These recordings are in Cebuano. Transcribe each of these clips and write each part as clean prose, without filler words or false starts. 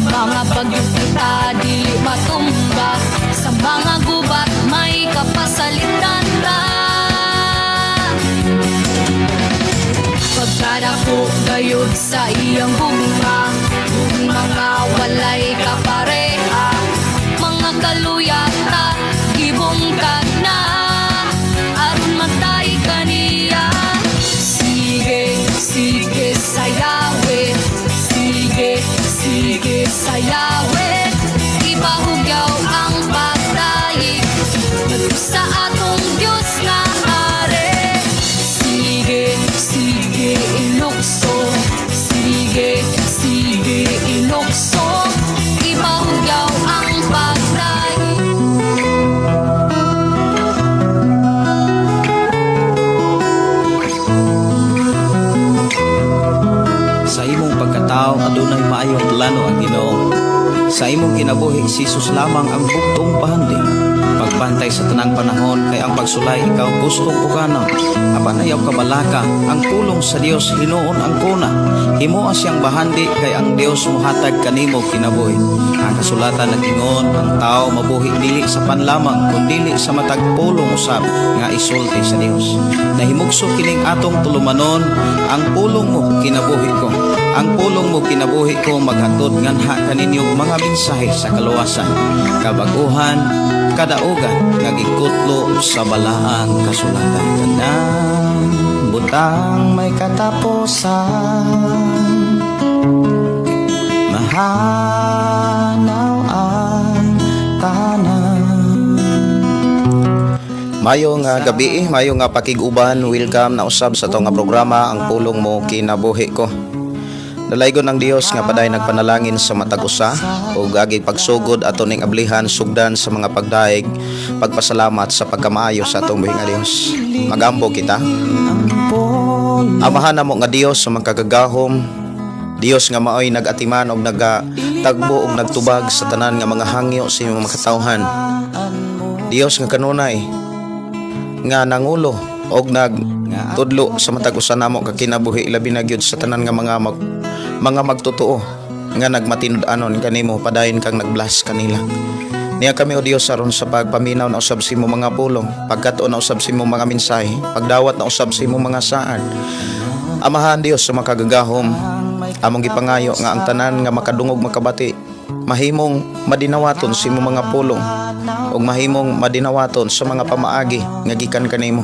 Mga bagyo kita dili matumba. Sa mga gubat may kapasalitan ta. Pagkadako gayud sa iyang gugma, ug mga walay kapareha. Mga kaluya ta gibungkag na aron magtaig kaniya. Sige, sige, sayawe. Sige, sige, sayawe. Ipahugyaw ang pagdaig ngadto sa atong Dios nga hari. Sige, sige, ilukso. Sige, sige, ilukso. Ipahugyaw ang pagdaig. Sa imong pagkatao adunay maayong plano ang Ginoo. Sa imong kinabuhi, si Jesus lamang ang bugtong pahandi. Pagbantay sa tanang panahon kay ang pagsulay ikaw gustong uganon. Apan ayaw kabalaka, ang pulong sa Dios hinuon ang kuna. Himoa siyang bahandi kay ang Dios mohatag kanimo kinabuhi. Ang kasulatan nag-ingon, ang tao mabuhi dili sa pan lamang kun dili sa matag pulong usab nga isulti sa Dios. Nahimugso kining atong tulumanon, "Ang pulong mo kinabuhi ko." Ang pulong mo kinabuhi ko maghatod nganha kaninyo mga mensahe sa kaluwasan, kabaguhan, kadaugan nga gikutlo sa balaang kasulatan. Tanang butang may katapusan, mahanaw ang tanan. Maayong gabi, maayong nga pakig-uban, welcome na usab sa atong nga programa, Ang Pulong Mo Kinabuhi Ko. Dalaygon ang Dios nga paday nagpanalangin sa matag usa ug agi pagsugod ato ning ablihan sugdan sa mga pagdaig, pagpasalamat sa pagkamaayo sa atong buhi nga Dios. Magampo kita. Amahan namo nga Dios sa makagagahom, Dios nga maoy nag-atiman og nagatagbo og nagtubag sa tanan nga mga hangyo sa imong mga katawhan. Dios nga kanunay nga nangulo og nagtudlo sa matag usa namo ka kinabuhi, labi na gyud sa tanan nga mga magtotoo nga nagmatinud-anon kanimo, padayon kang nagbless kanila. Niya kami, o Dios, aron sa pagpaminaw na usab sa imong mga pulong, pagkatuon na usab sa imong mga mensahe, pagdawat na usab sa imong mga saad. Amahan Dios sa makagagahom, among gipangayo nga ang tanan nga makadungog, makabati, mahimong madinawaton sa imong mga pulong ug mahimong madinawaton sa mga pamaagi nga gikan kanimo.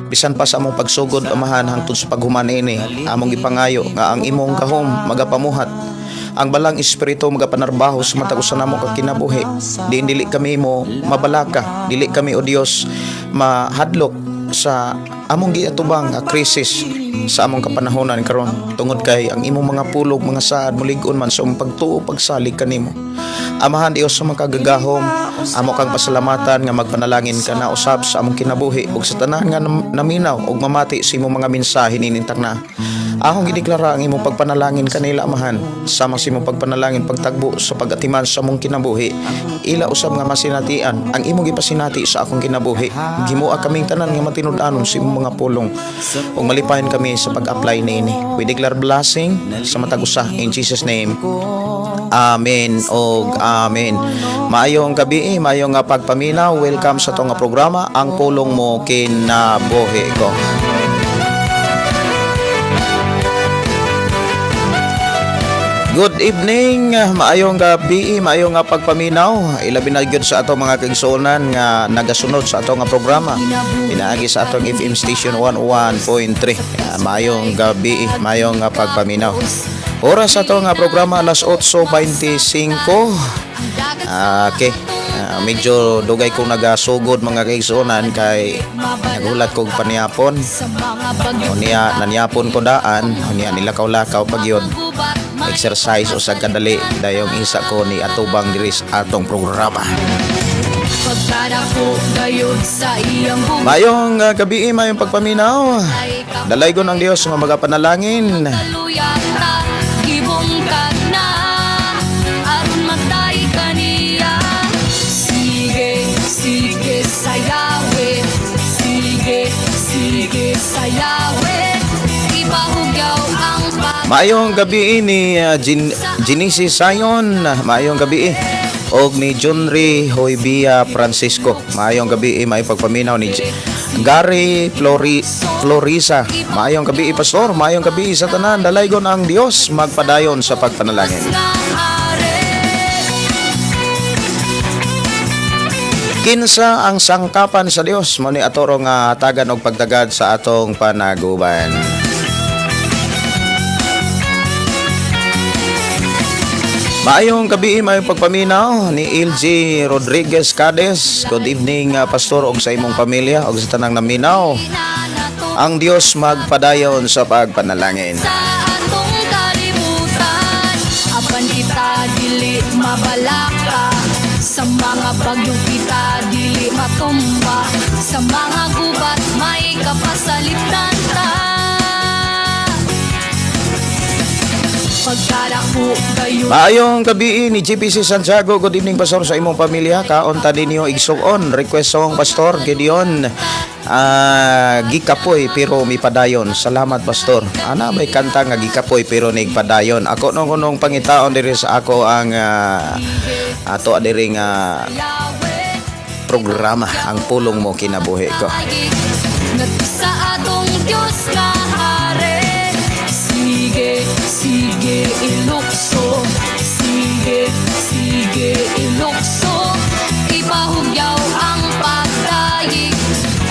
Bisan pa sa among pagsugod, Amahan, hangtod sa paghuman ini, among gipangayo nga ang imong gahom magapamuhat. Ang Balaang Espiritu magapanarbaho sa matag usa namo ka kinabuhi. Diin dili kami mo mabalaka, dili kami, o Dios, mahadlok sa among giatubang nga krisis sa among kapanahonan karon, tungod kay ang imong mga pulong, mga saad, mulig-on man sa among pagtuo, pagsalig kanimo. Amahan Dios sa makagagahom, amo kang pasalamatan nga magpanalangin ka na usab sa among kinabuhi ug sa tanan nga naminaw ug mamati sa imong mga mensahe nining takna. Akong gideklara ang imong pagpanalangin kanila, Amahan, sama sa imong pagpanalangin, pagtagbo sa pagatiman sa among kinabuhi. Ila usab nga masinatian ang imong gipasinati sa akong kinabuhi. Himoa kaming tanan nga matinud-anon sa imong mga pulong ug malipayon kami sa pag-apply niini. We declare blessing sa matag usa in Jesus' name. Amen og amen. Maayong gabi, maayong nga pagpaminaw. Welcome sa atong nga programa, Ang Pulong Mo Kinabuhi Ko. Good evening, maayong gabi, maayong nga pagpaminaw. Ilabi na gyud sa atong mga kaigsuonan nga nagasunod sa atong nga programa pinaagi sa atong FM station 101.3. Maayong gabi, maayong nga pagpaminaw. Oras sa atong nga programa, alas 8:25. Okay. Medyo dugay kong nagasugod, mga kaigsuonan, kay nagulat kog paniyapon. Unya nanyapon ko daan, unya nilakaw-lakaw pag yun. Exercise usag kadali, dayong isa ko ni atubang diri sa atong programa. Pagkadako gayud sa iyang gugma. Maayong gabi, maayong pagpaminaw. Dalaygon ang Dios nga magapanalangin. Kaluya ta gibungkag na aron magtaig kaniya. Sige, sige, sayawe. Sige, sige, sayawe. Ipahugyaw ang pag Maayong gabi ni Genisi Sayon, maayong gabi og ni Junri Hoybia Francisco. Maayong gabi, may pagpaminaw ni Gary Florisa. Maayong gabi, Pastor, maayong gabi sa tanan. Dalaygon ang Dios, magpadayon sa pagpanalangin. Nga hari. Kinsa ang sangkapan sa Dios? Mao ni atoro nga hatagan og pagtagad sa atong panaguban. Maayong gabi, maayong pagpaminaw ni LG Rodriguez Cades. Good evening, Pastor, og sa imong pamilya og sa tanang naminaw. Ang Dios magpadayon sa pagpanalangin. Sa atong kalibutan, apan kita dili mabalaka. Sa mga bagyo kita dili matumba. Sa mga gubat may kapasalipdan ta. Pagkarako gayon. Maayong gabi ni GPC Santiago. Good evening, Pastor, sa imong pamilya. Kaon ta ninyo igsuon. Request song, Pastor Gideon. Gikapoy pero mipadayon. Salamat, Pastor. Ana may kanta nga gikapoy pero nigpadayon. Ako nung unong pangitaon diri sa ako ang ato diri nga programa, Ang Pulong Mo Kinabuhi Ko. Ngadto sa atong Dios nga hari. Sige, sige, ilukso. Sige, sige, ilukso. Ipahugyaw ang pagdayeg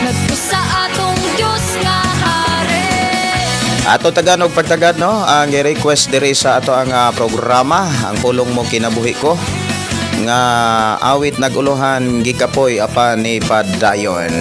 ngadto sa atong Dios nga hari. Ato tagan og pagtagad, no, ang request diri sa ato ang programa, Ang Pulong Mo Kinabuhi Ko, nga awit naguluhan "Gikapoy apan ni Padayon".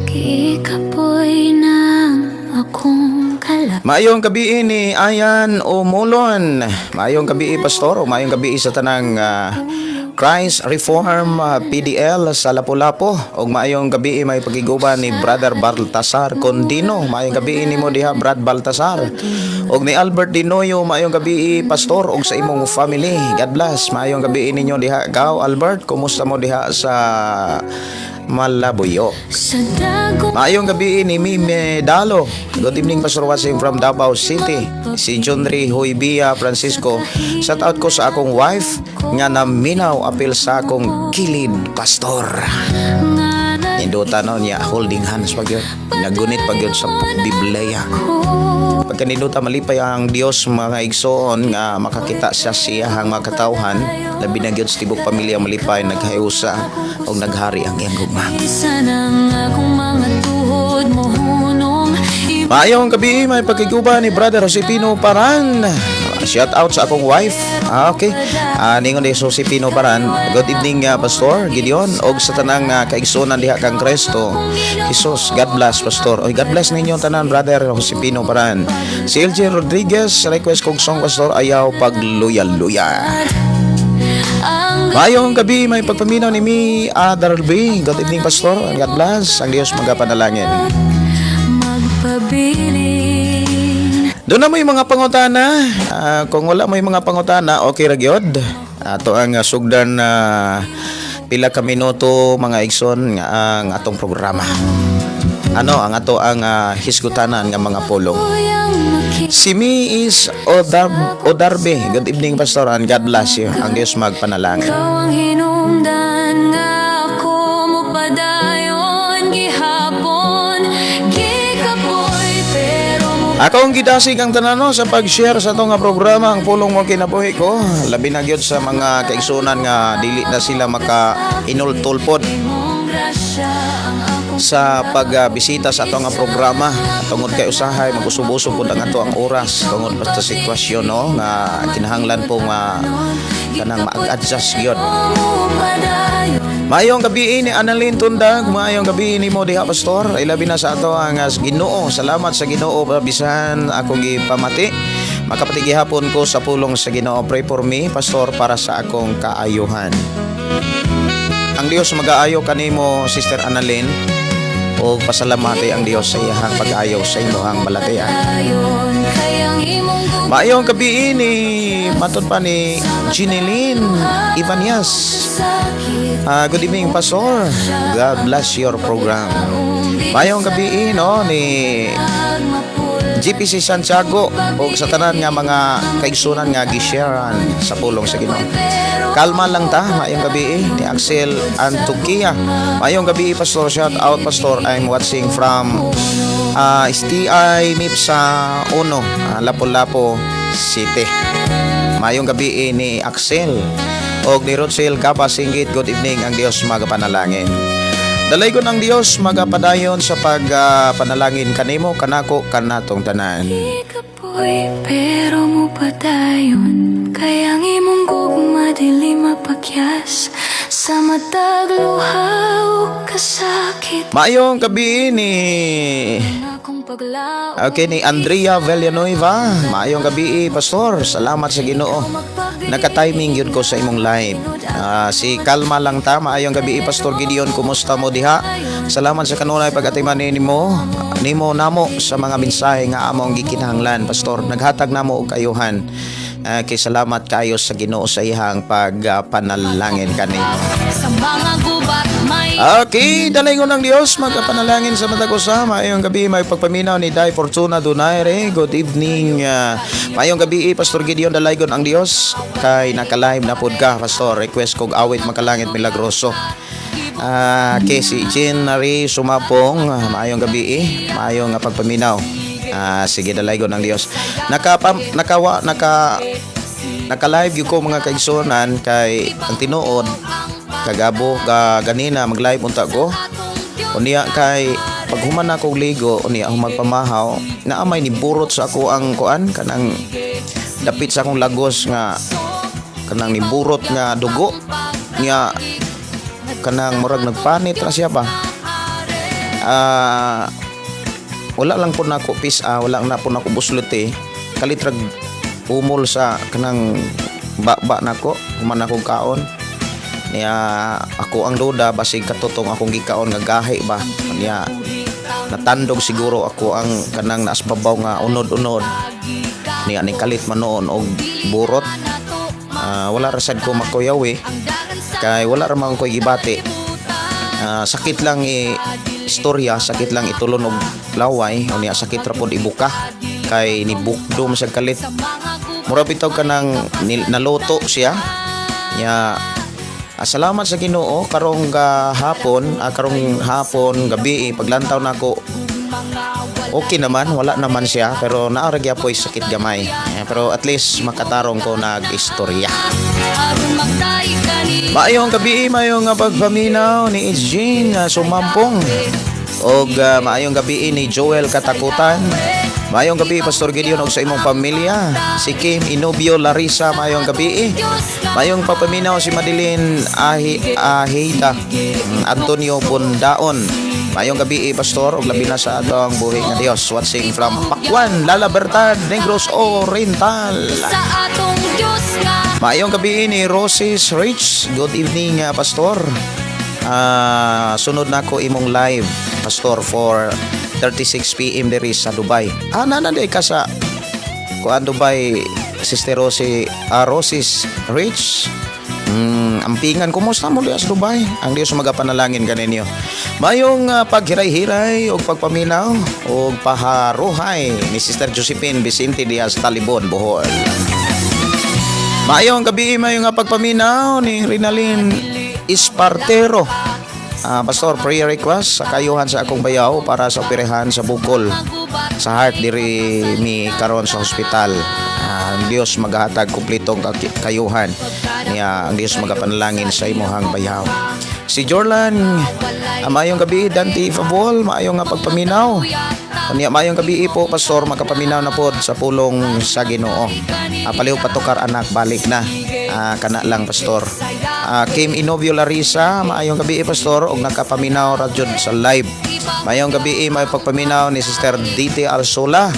Gikapoy ng akong kalap. Maayong gabi ni Ayan Umulon. Maayong gabi, Pastor, o maayong gabi sa tanang Christ Reform PDL sa Lapu-Lapu. Og maayong gabi, may pagiguban ni Brother Baltasar Condino. Maayong gabi nimo diha, Brad Baltasar. Og ni Albert Dinoyo, maayong gabi, Pastor, og sa imong family. God bless. Maayong gabi ninyo diha. Gaw Albert, kumusta mo diha sa Malabuyo? Sa dagong Maayong gabi ni Mime Dalo. Good evening, Pastor watching from Davao City. Si Junri Huybia Francisco. Shout out ko sa akong wife nga naminaw apil sa akong kilid, Pastor. Nga na Nindota no niya, holding hands pag yun. Nagunit pag yun sa Biblia. Pagka nindota, malipay ang Dios, mga igsoon, nga makakita siya siyahang mga katawhan. Labi na gyud sa tibok pamilya, malipay, naghiusa o naghari ang iyang gugma. Isa ng akong mga tuhod mo hunong. Maayong gabi, may pagkiguba ni Brother Josepino Paran. Shout out sa akong wife. Ah, okay. Ningon ni Josepino Paran. Good evening, Pastor Gideon og sa tanang kaigsuonan diha kang Kristo Jesus. God bless, Pastor. Oy, God bless ninyo tanan, Brother Josepino Paran. Si LJ Rodriguez, request kog song, Pastor, "Ayaw Pagluya-luya". Ang Maayong gabi, may pagpaminaw ni Mi Adarby. Good evening, Pastor, and God bless. Ang Dios magapanalangin. Magpabilin. Doon na mo yung mga pangutana. Kung wala mo yung mga pangutana, okay ra gyud. Ato ang sugdan na pila ka minuto, mga igsoon, nga ang atong programa. Ano ang ato ang hisgutanan nga mga pulong. Kuyang makita. Si Mi is Odarbe. Good evening, Pastor, and God bless you. Ang Diyos magpanalangin. Ikaw ang hinungdan nga ako mo padayon gihapon. Gikapoy pero mo Akong gidasig ang tanano sa pag-share sa atong nga programa, Ang Pulong Mo Kinabuhi Ko. Labi na gyud sa mga kaigsunan nga dili na sila maka inultulpod Imong grasya ang akong sa pagbisita sa atong nga programa tungod kay usahay mag-usub-usub pud ang ato ang oras tungod pa sa sitwasyon, no, nga kinahanglan po nga kanang mag-adjust gyud. Mo padayon. Maayong gabi ni Annalyn Tundag, maayong gabi ni mo diha, Pastor. Ilabi na sa ato ang Ginoo. Salamat sa Ginoo bisan akong gipamati. Makapati gihapon ko sa pulong sa Ginoo. Pray for me, Pastor, para sa akong kaayuhan. Ang Dios magaayo kanimo, Sister Annalyn, o pasalamati ang Dios sa iyahang pag-ayo sa imong balatian. Padayon kay ang imong Maayong gabi ni Matod pa ni Gineline Ivanias. Good evening, Pastor. God bless your program. Mayong gabi, no, ni GPC Santiago o sa tanan nga mga kaigsunan nga gisharean sa pulong sa Ginoo. Kalma lang ta, maayong gabi ni Axel Antuquia. Maayong gabi, Pastor, shout out, Pastor. I'm watching from STI MIPSA 1, Lapu-Lapu City. Maayong gabi ni Axel. Og ni Rodsel Kapasinggit, good evening, ang Dios magapanalangin. Dalaygon ang Dios magapadayon sa pagpanalangin kanimo, kanako, kanatong tanan. Kapoy pero mo padayon, kay ang imong gugma dili mapakyas sa matag luha ug kasakit. Maayong gabi ni Akong paglaom. Okay, ni Andrea Villanueva. Maayong gabi, Pastor. Salamat sa Ginoo. Naka-timing yun ko sa imong live. Si Kalma lang ta. Maayong gabi, Pastor Gideon. Kumusta mo diha? Salamat sa kanunay pag-atiman nimo namo sa mga mensahe nga among gikinahanglan, Pastor. Naghatag namo og kayuhan. Kay salamat kayo sa Ginoo sa iyang pagpanalangin kanimo. Sa mga gubat may Okay, dalaygon ng Diyos, magkapanalangin sa matag usa. Maayong gabi, may pagpaminaw ni Dai Fortuna Donaire. Good evening. Maayong gabi, Pastor Gideon, dalaygon ang Diyos. Kay naka-live na pod ka, Pastor. Request kog awit Makalangit Milagroso. Kay si Jean Marie Sumapong, maayong gabi, maayong pagpaminaw. Sige, dalaygon ang Diyos. Naka nakawa naka naka-live gyud ko, mga kaigsunan, kay ang tinuod kagabo ga ganina mag-live unta ko. Unya kay paghuman ako og ligo, unya ako magpamahaw, naamay ni burot sa ako ang kuan, kanang dapit sa akong lagos nga kanang niburot nga dugo nya, kanang murag nagpanit ra siya ba. Wala lang po nako pis wala na po nako buslot eh, kalit rag umol sa kanang ba nako human ako kaon niya. Ako ang duda basig katutong akong gikaon nga gahi ba niya, natandog siguro ako ang kanang naasbabaw nga unod-unod niya, ni kalit man noon og burot. Wala ra sad ko makuyaw eh, kay wala ra man ko gibati. Sakit lang i istorya, sakit lang itulon og laway unya, sakit ra pod ibuka kay nibukdom sa kalit, mura bitaw kanang naluto siya nya. Salamat sa Ginoo, karong hapon, karong hapon gabi, paglantaw nako, okay naman, wala naman siya, pero naa ra gyapoy sakit gamay. Pero at least makatarong ko nag-istorya. Aron magtay kani. Maayong gabi, maayong pagpaminaw ni Jean Sumampong. Og maayong gabi ni Joel Katakutan. Maayong gabi, Pastor Gideon, og sa imong pamilya. Si Kim Inobio Larissa, maayong gabi. Maayong papaminaw si Madeline Ahi Ahida, Antonio Bundaon. Maayong gabi, Pastor, og labi na sa atong buhi nga Dios. Watching from Pakwan, Lala Bertad, Negros Oriental. Sa atong Dios nga Maayong gabi ni Roses Rich. Good evening, Pastor. Sunod na ko imong live, Pastor, for 36 PM diri sa Dubai. Nana di ka sa kuan Dubai, Sister Rosie, Roses Rich. Ampingan, kumusta mo diya sa Dubai? Ang Dios magapanalangin kaninyo. Mayong paghiray-hiray og pagpaminaw og paharuhay ni Sister Josephine Vicente Diaz Talibon, Bohol. Maayong gabi, maayong nga pagpaminaw ni Rinalyn Espartero. Pastor, prayer request sa kayuhan sa akong bayaw para sa operahan sa bukol sa heart, diri mi karon sa hospital. Ang Dios maghatag kumpletong kayuhan niya, ang Dios magapanalangin sa imuhang bayaw. Si Jorlan, maayong gabi, Dante Favol, maayong nga pagpaminaw. Unya, maayong gabi po, Pastor, makapaminaw na pod sa pulong sa Ginoo. Palihog patukar, anak, balik na. Kana lang, Pastor. Kim Inovio Larissa, maayong gabi, Pastor, og nakapaminaw ra jud sa live. Maayong gabi, may pagpaminaw ni Sister DT Alsola.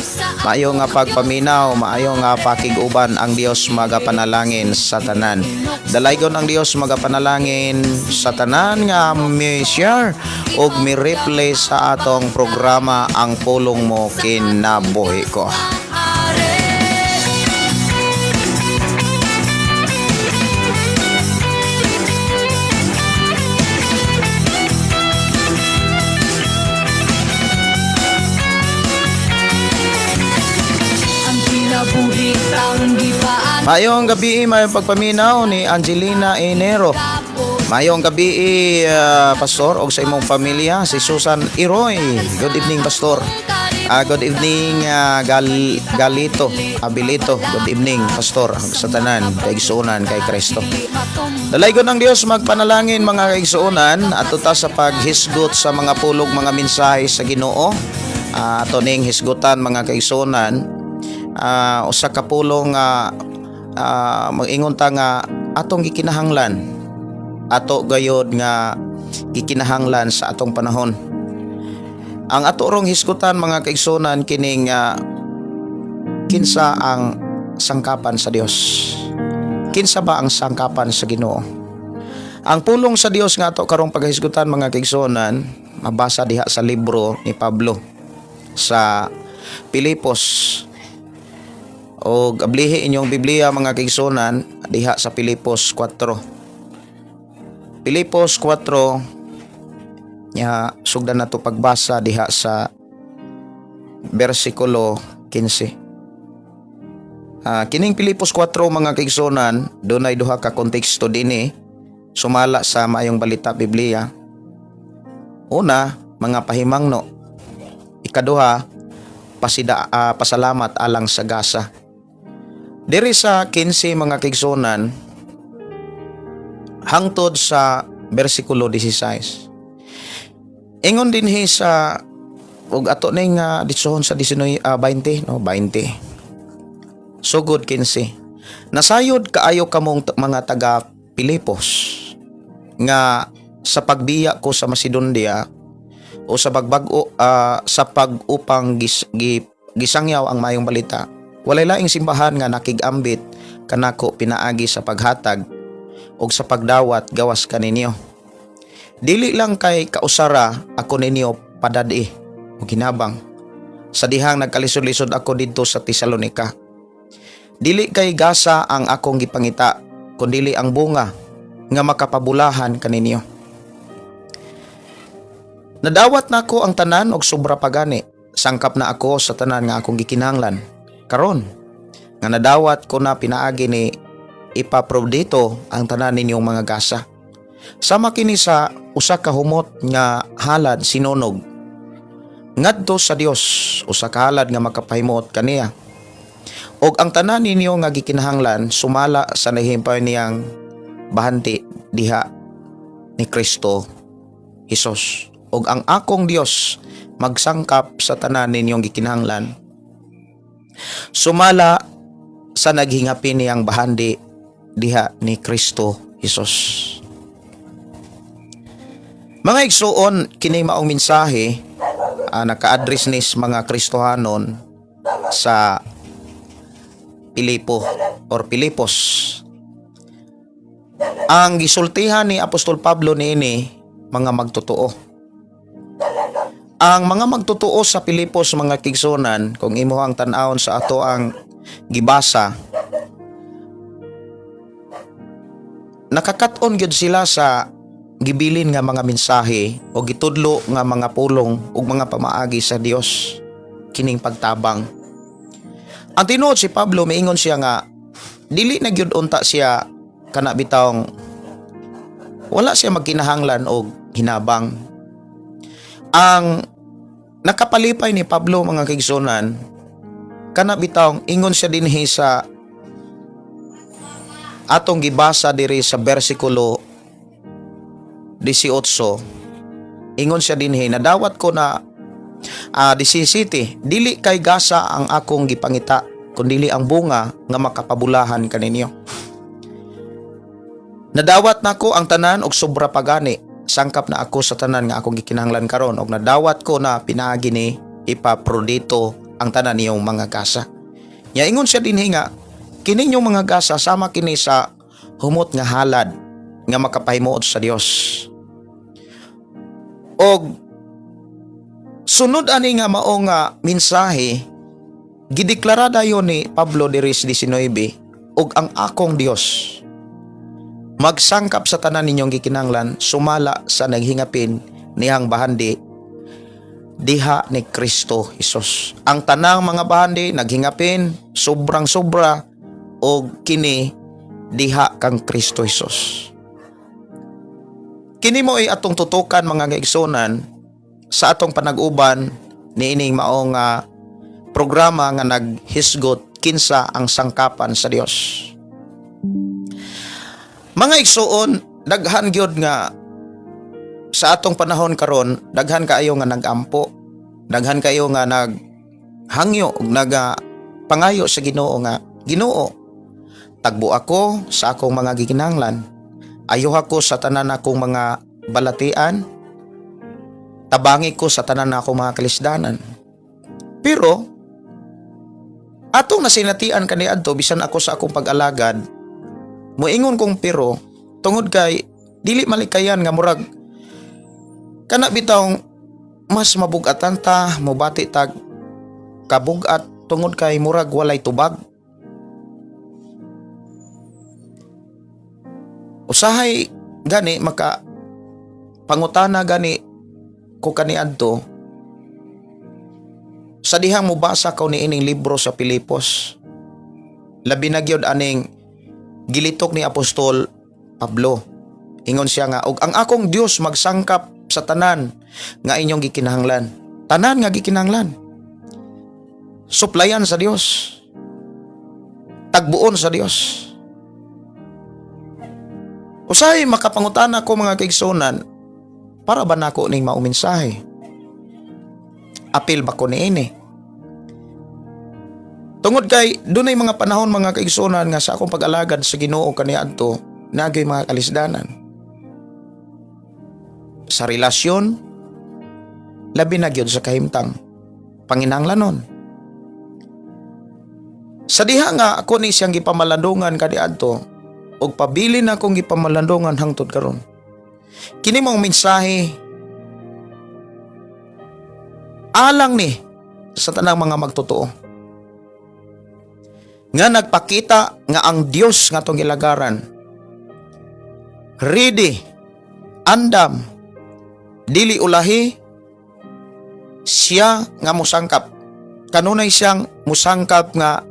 Maayong nga pagpaminaw, maayong nga pakig-uban, ang Dios magapanalangin sa tanan. Dalaygon ang Dios magapanalangin sa tanan nga mi share ug mi replay sa atong programa Ang Pulong Mo Kinabuhi Ko. Mayong gabi, mayong pagpaminaw ni Angelina Enero. Mayong gabi, Pastor, og sa imong pamilya, si Susan Iroy. Good evening, Pastor. Good evening, Galito, Abilito. Good evening, Pastor, sa tanan, kay igsuonan, kay Kristo. Dalaygon ng Dios, magpanalangin, mga kaigsuonan, ato ta sa paghisgot sa mga pulong, mga mensahe sa Ginoo. Ato ning hisgutan, mga kaigsuonan, usa ka pulong nga mag-ingon ta nga atong gikinahanglan, ato gayod nga gikinahanglan sa atong panahon. Ang ato rong hisgutan, mga kaigsuonan, kining kinsa ang sangkapan sa Dios? Kinsa ba ang sangkapan sa Ginoo? Ang pulong sa Dios nga ato karong paghisgutan, mga kaigsuonan, mabasa diha sa libro ni Pablo sa Pilipos. O ablihi inyong Biblia, mga kaigsuonan, diha sa Pilipos 4. Pilipos 4 nya sugdan nato pagbasa diha sa bersikulo 15. Kining Pilipos 4, mga kaigsuonan, dunay duha ka konteksto dinhi sumala sa Maayong Balita Biblia. Una, mga pahimangno. Ikaduha, pasalamat alang sa gasa. Diri sa 15, mga kaigsuonan, hangtod sa bersikulo 16. Ingon dinhi sa ug ato ning ditsohon sa 19, 20, no, 20. Sugod 15. Nasayod kaayo kamong mga taga Pilipos nga sa pagbiya ko sa Macedonia o sa pagbag-o sa pag-upang gisangyaw ang Maayong Balita, walay laing simbahan nga nakig-ambit kanako pinaagi sa paghatag og sa pagdawat gawas kaninyo. Dili lang kay kausara ako ninyo padad-i o ginabang sa dihang nagkalisod-lisod ako didto sa Tesalonica. Dili kay gasa ang akong gipangita, kundili ang bunga nga makapabulahan kaninyo. Nadawat nako ang tanan og sobra pa gani. Sangkap na ako sa tanan nga akong gikinahanglan. Karon nga nadawat ko na pinaagi ni Epaprodito ang tanan ninyong mga gasa. Sama kini sa usa ka humot nga halad sinunog ngadto sa Dios, usa ka halad nga makapahimuot kaniya. Og ang tanan ninyo nga gikinahanglan sumala sa nahimpay niyang bahandi diha ni Kristo Hesus. Og ang akong Dios magsangkap sa tanan ninyong gikinahanglan sumala sa naghingapin niyang bahandi diha ni Kristo Hesus. Mga igsuon, kini maong mensahe naka-address ni sa mga Kristohanon sa Pilipo or Pilipos. Ang gisultihan ni Apostol Pablo niini mga magtotoo. Ang mga magtotoo sa Pilipos, mga kaigsuonan, kung imo ang tan-awon sa ato ang gibasa, nakakat-on gyud sila sa gibilin nga mga mensahe o gitudlo nga mga pulong ug mga pamaagi sa Dios, kining pagtabang. Ang tinuod, si Pablo miingon siya nga dili na gyud unta siya kana bitawng wala siya magkinahanglan og hinabang. Ang nakapalipay ni Pablo, mga kaigsuonan, kana bitawng ingon siya dinhi sa atong gibasa diri sa bersikulo 18. Ingon siya dinhi, nadawat ko na, 17, dili kay gasa ang akong gipangita, kundili ang bunga nga makapabulahan kaninyo. Nadawat nako ang tanan og sobra pa gani. Sangkap na ako sa tanan nga akong gikinahanglan karon og nadawat ko na pinaagi ni Epaprodito ang tanan niyong mga gasa. Nya ingon siya dinhi nga kini inyong mga gasa sama kini sa humot nga halad nga makapahimuot sa Dios. Og sunod ani nga mao nga mensahe, gideklara dayon ni Pablo diri sa 19, og ang akong Dios magsangkap sa tanan ninyong gikinahanglan sumala sa naghingapin niyang bahandi diha ni Kristo Hesus. Ang tanang mga bahandi naghingapin sobrang sobra. og kini diha kang Kristo Hesus. Kini mo ay atong tutukan, mga kaigsunan, sa atong panag-uban niining maong programa nga naghisgot kinsa ang sangkapan sa Dios. Mga igsuon, daghan gyud nga sa atong panahon karon, daghan kaayo nga nagampo, daghan kayo nga naghangyo ug naga pangayo sa Ginoo nga, "Ginoo, tagbo ako sa akong mga gikinahanglan. Ayo ako sa tanan akong mga balatian. Tabangi ko sa tanan akong mga kalisdanan." Pero atong nasinatian kaniadto, bisan ako sa akong pag-alagad, moingon kong pero tungod kay dili malikayan nga murag kana bitawng mas mabugatan ta, mobati tag kabugat tungod kay murag walay tubag. Usahay gani maka pangutana gani ko kaniadto sa dihang mobasa ko niining libro sa Pilipos. Labi na gyud aning gilitok ni Apostol Pablo. Ingon siya nga, "Og ang akong Dios magsangkap sa tanan nga inyong gikinahanglan." Tanan nga gikinahanglan. Suplayan sa Dios. Tagbuon sa Dios. Usahay makapangutana ko, mga kaigsunan, para ba nako ning maumensahe? Apil ba ko niini? Tungod kay dunay mga panahon, mga kaigsunan, nga sa akong pag-alagad sa Ginoo kaniadto, nagay mga kalisdanan. Sa relasyon, labi na gyud sa kahimtang panginahanglanon. Sa diha nga ako ni siyang gipamalandungan kaniadto ug pabilin akong gipamalandungan hangtod karon. Kini mong mensahe alang ni sa tanang mga magtotoo nga nagpakita nga ang Dios nga atong gilagaran ready, andam, dili ulahi siya nga musangkap. Kanunay siyang musangkap nga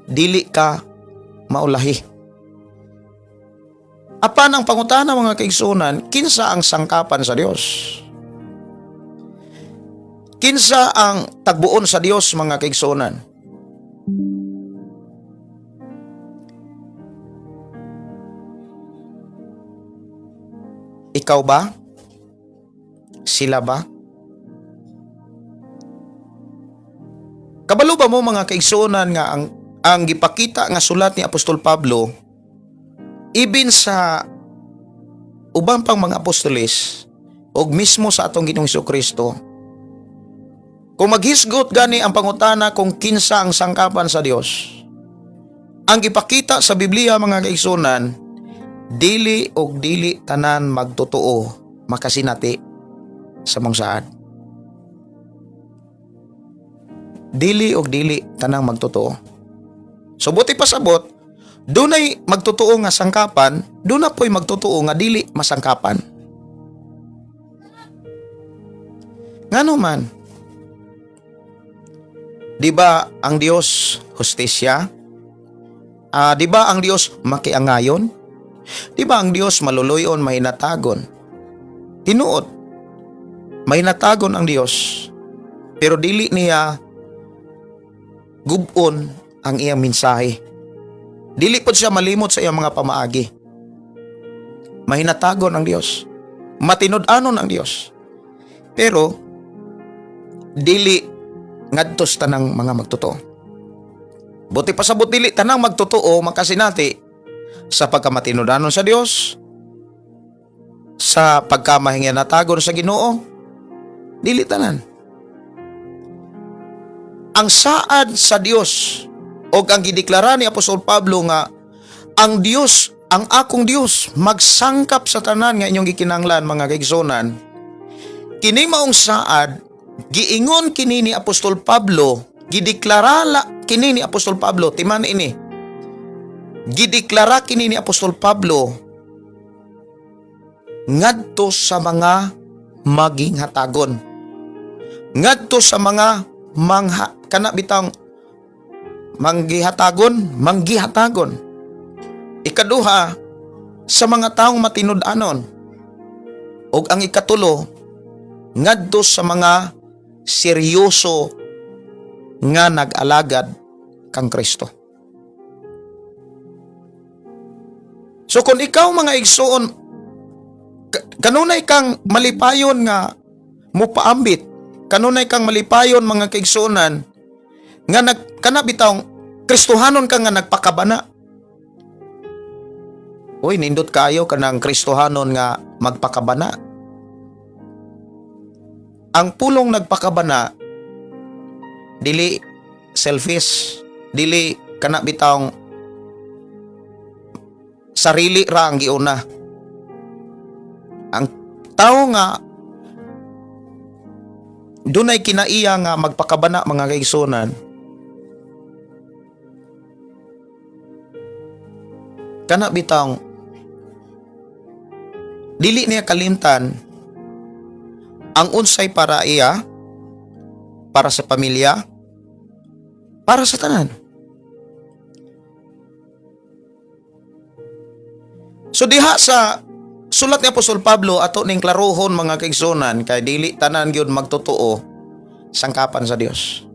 dili ka maulahi. Apan ang pangutana, mga kaigsunan, kinsa ang sangkapan sa Dios? Kinsa ang tagbuon sa Dios, mga kaigsunan? Ikaw ba? Sila ba? Kabalo ba mo, mga kaigsuonan, nga ang gipakita nga sulat ni Apostol Pablo, ibin sa uban pang mga apostoles ug mismo sa atong Ginoong Kristo, kung maghisgot gani ang pangutana kung kinsa ang sangkapan sa Dios, ang gipakita sa Biblia, mga kaigsuonan, dili og dili tanan magtotoo makasinati sa mong saad. Dili og dili tanang magtotoo. So buti pasabot, dunay magtotoo nga sangkapan, duna po'y magtotoo nga dili masangkapan. Ngano man? Di ba ang Dios hustisya? Di ba ang Dios makiangayon? Di ba ang Dios maluluyon, mahinatagon? Tinuod, mahinatagon ang Dios. Pero dili niya gubon ang iyang mensahe. Dili pod siya malimot sa iyang mga pamaagi. Mahinatagon ang Dios. Matinud-anon ang Dios. Pero dili ngadto sa tanang mga magtotoo. Buti pasabot, dili tanang magtotoo makasinati sa pagkamatinud-anon sa Dios, sa pagkamahinatagon sa Ginoo, dili tanan. Ang saad sa Dios o ang gideklara ni Apostol Pablo nga ang Dios, ang akong Dios magsangkap sa tanan nga inyong gikinahanglan, mga kaigsunan. Kini maong saad, giingon kini ni Apostol Pablo, gideklara la kini ni Apostol Pablo, timan ini. Gideklara kini ni Apostol Pablo ngadto sa mga maging hatagon. Ngadto sa mga mangha kana bitang Manggihatagon, manggihatagon. Ikaduha, sa mga taong matinud-anon. Ug ang ikatulo, ngadto sa mga seryoso nga nag-alagad kang Kristo. So kung ikaw, mga igsuon, kanunay kang malipayon nga mupaambit, kanunay kang malipayon, mga kaigsuonan, nga nag kana bitawng Kristohanon ka nga nagpakabana. Uy, nindot kayo kanang Kristohanon nga magpakabana. Ang pulong nagpakabana, dili selfish, dili kana bitawng sarili ra ang giuna. Ang tao nga dunay kinaiya nga magpakabana, mga kaigsunan, kana bitawng dili niya kalimtan ang unsay para iya, para sa pamilya, para sa tanan. So diha sa sulat ni Apostol Pablo, ato ning klarohon, mga kaigsunan, kay dili tanan gyud magtotoo sangkapan sa Dios.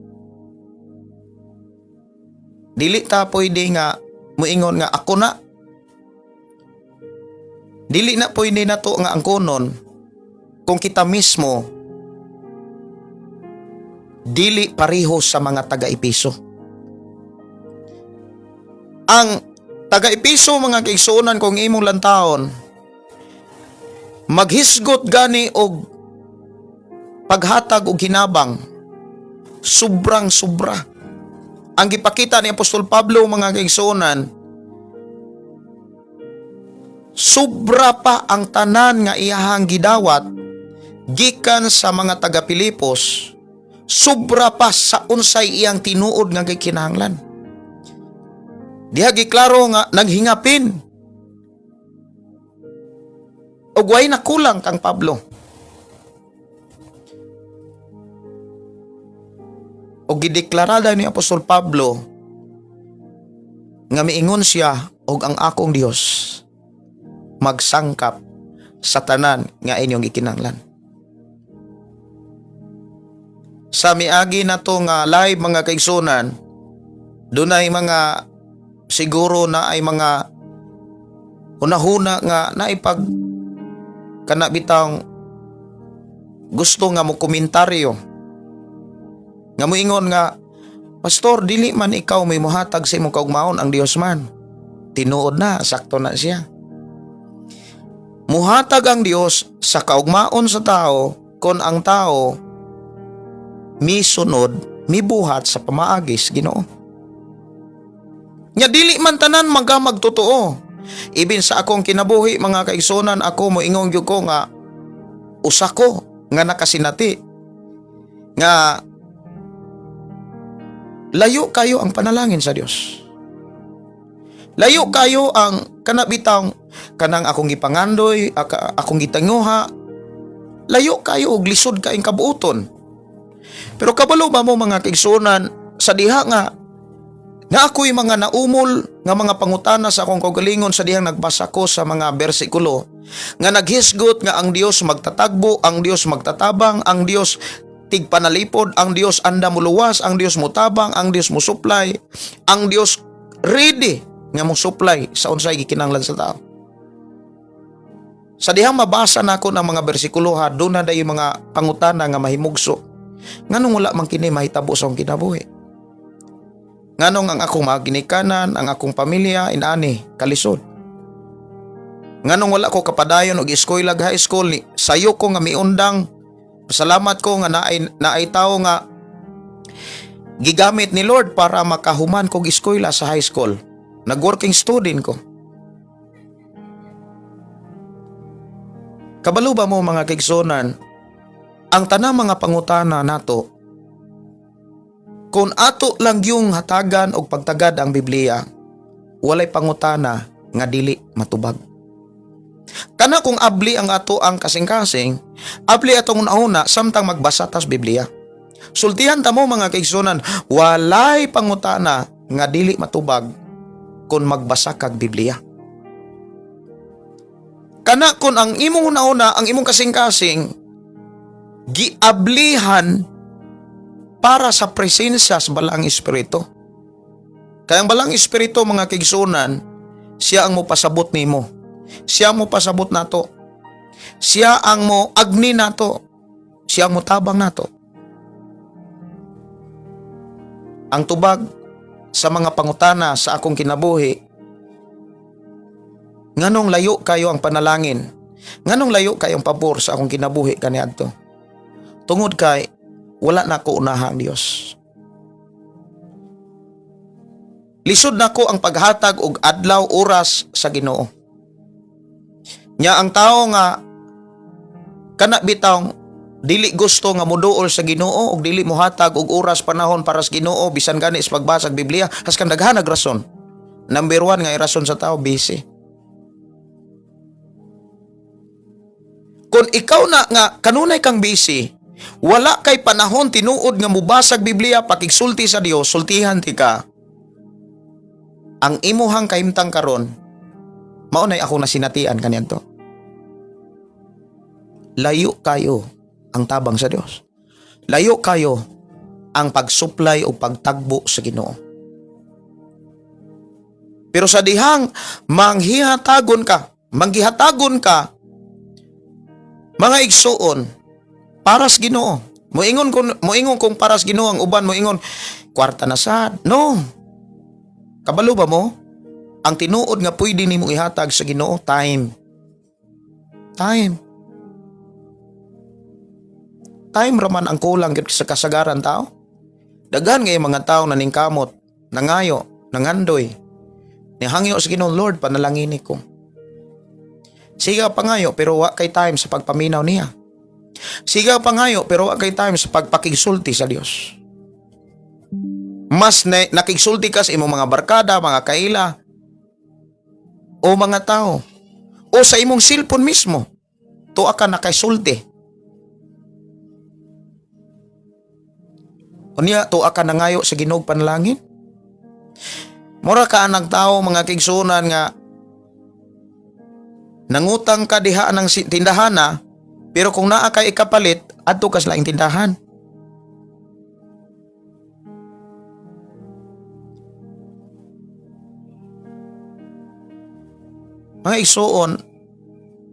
Dili ta pwede nga muingon nga ako na. Dili na pwede nato nga angkonon kung kita mismo dili pareho sa mga taga-Epeso. Ang taga-Epeso, mga kaigsuonan, kung imong lantawon, maghisgot gani og paghatag og hinabang, sobrang sobra. Ang gipakita ni Apostol Pablo, mga kaigsuonan, sobra pa ang tanan nga iyahang gidawat gikan sa mga taga Pilipos, sobra pa sa unsay iyang tinuod nga gikinahanglan. Diha giklaro nga naghingapin ug way nakulang kang Pablo. Og gideklarada ni Apostol Pablo nga miingon siya, "Og ang akong Dios magsangkap sa tanan nga inyong gikinahanglan." Sa miagi na to nga live, mga kaigsunan, dunay mga siguro na ay mga hunahuna nga naipag kana bitang gusto nga mo komentaryo nga moingon nga, "Pastor, dili man ikaw may muhatag sa imong kaugmaon, ang Dios man." Tinuod na, sakto na siya. Muhatag ang Dios sa kaugmaon sa tao kon ang tao misunod, mibuhat sa pamaagis Ginoo. Nya dili man tanan maga magtotoo. Ibin sa akong kinabuhi, mga kaigsunan, ako moingon gyud ko nga usa ko nga nakasinati nga layo kayo ang panalangin sa Dios. Layo kayo ang kanabitang kanang akong gipangandoy, akong gitanguha. Layo kayo og lisod kaing kabuoton. Pero kabalo ba mo, mga kaigsunan, sa diha nga na ako'y mga naumol nga mga pangutana sa akong kaugalingon sa dihang nagbasa ko sa mga bersikulo nga naghisgot nga ang Dios magtatagbo, ang Dios magtatabang, ang Dios tigpanalipod, ang Dios anda muluwas, ang Dios mutabang, ang Dios musupply, ang Dios ready nga mo supply sa unsay gikinahanglan sa tao. Sa dihang mabasa nako ng mga bersikulo ha, doon na dayon mga pangutana nga mahimugso. Nganong wala man kini mahitabo sa akong kinabuhi? Nganong ang akong mga ginikanan, ang akong pamilya, inani, kalisod? Nganong wala ko kapadayon og eskwela, high school ni sayo ko nga miundang? Pasalamat ko nga naay tawo nga gigamit ni Lord para makahuman kog eskwela sa high school. Nag-working student ko. Kabalo ba mo, mga kaigsunan, ang tanang mga pangutana nato, kung ato lang yung hatagan og pagtagad ang Biblia, walay pangutana nga dili matubag. Kana kung abli ang ato ang kasing-kasing, abli atong una samtang magbasa tas Biblia. Sultihan ta mo, mga kaigsunan, walay pangutana nga dili matubag kung magbasa kag Biblia. Kana kung ang imong una-una, ang imong kasing-kasing, giablihan para sa presensya sa Balaang Espiritu. Kaya ang Balaang Espiritu, mga kaigsuonan, siya ang mopasabot nimo. Siya ang mopasabot nato. Siya ang mo agni nato. Siya ang motabang nato. Ang tubag sa mga pangutana sa akong kinabuhi, nganong layo kayo ang panalangin, nganong layo kayo ang pabor sa akong kinabuhi kaniadto? Tungod kay wala na ko unaha ang Dios. Lisod nako ang paghatag og adlaw oras sa Ginoo. Nya ang tao nga kana bitawng dili gusto nga moduol sa Ginoo og dili mohatag og oras panahon para sa Ginoo bisan gani sa pagbasa og Biblia, haskan daghan og rason. Number 1 nga rason sa tao, busy. Kung ikaw na nga kanunay kang busy, wala kay panahon tinuod nga mobasag Biblia, pakigsulti sa Dios, sultihan ti ka. Ang imuhang kahimtang karon, mao nay ako nasinatian kaniadto. Layo kayo ang tabang sa Dios. Layo kayo ang pagsuplay o pagtagbo sa Ginoo. Pero sa dihang manghihatagon ka, mga igsuon, para sa Ginoo. Moingon kung para sa Ginoo ang uban moingon kwarta na sad. No. Kabalo ba mo? Ang tinuod nga pwede nimo ihatag sa Ginoo, time. Time. Time raman ang kulang gyud sa kasagaran tao. Daghan ngay mga tao naningkamot, nangayo, nangandoy. Nihangyo sa Ginoo, "Lord, panalangini ko." Siga pangayo pero wa kay time sa pagpaminaw niya. Siga pangayo pero wa kay time sa pagpakigsulti sa Dios. Mas nakigsulti ka sa imong mga barkada, mga kaila, o mga tao, o sa imong cellphone mismo, tuwa ka nakaisulti. Unya, tuwa ka nangayo sa Ginoo panalangin. Mura ka anang tao, mga kaigsuonan, nga nangutang ka diha ng tindahan na, pero kung naa kay ikapalit, adto ka sa laing tindahan. Mga igsuon,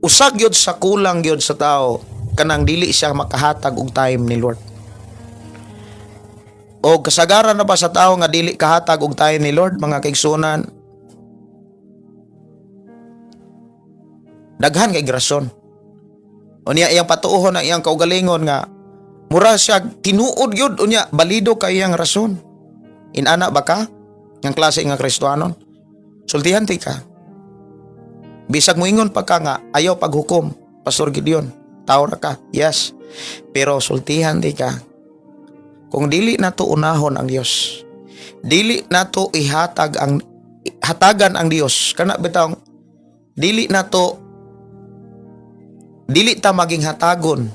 usag yod sa kulang yod sa tao kanang dili siya makahatag og time ni Lord. O kasagaran na ba sa tao nga dili kahatag og time ni Lord, mga kaigsuonan? Daghan kay rason. Unya iyang patuohon ang iyang kaugalingon nga mura siya tinuod gyud, unya balido kay iyang rason. Inana ba ka ng klase nga Kristohanon? Sultihan ti ka. Bisag moingon pa ka nga ayaw paghukom, Pastor Gideon, tao ra ka. Yes. Pero sultihan di ka. Kung dili nato unahon ang Dios, dili nato ihatag ang hatagan ang Dios, kana bitawng dili nato, dili ta maging hatagon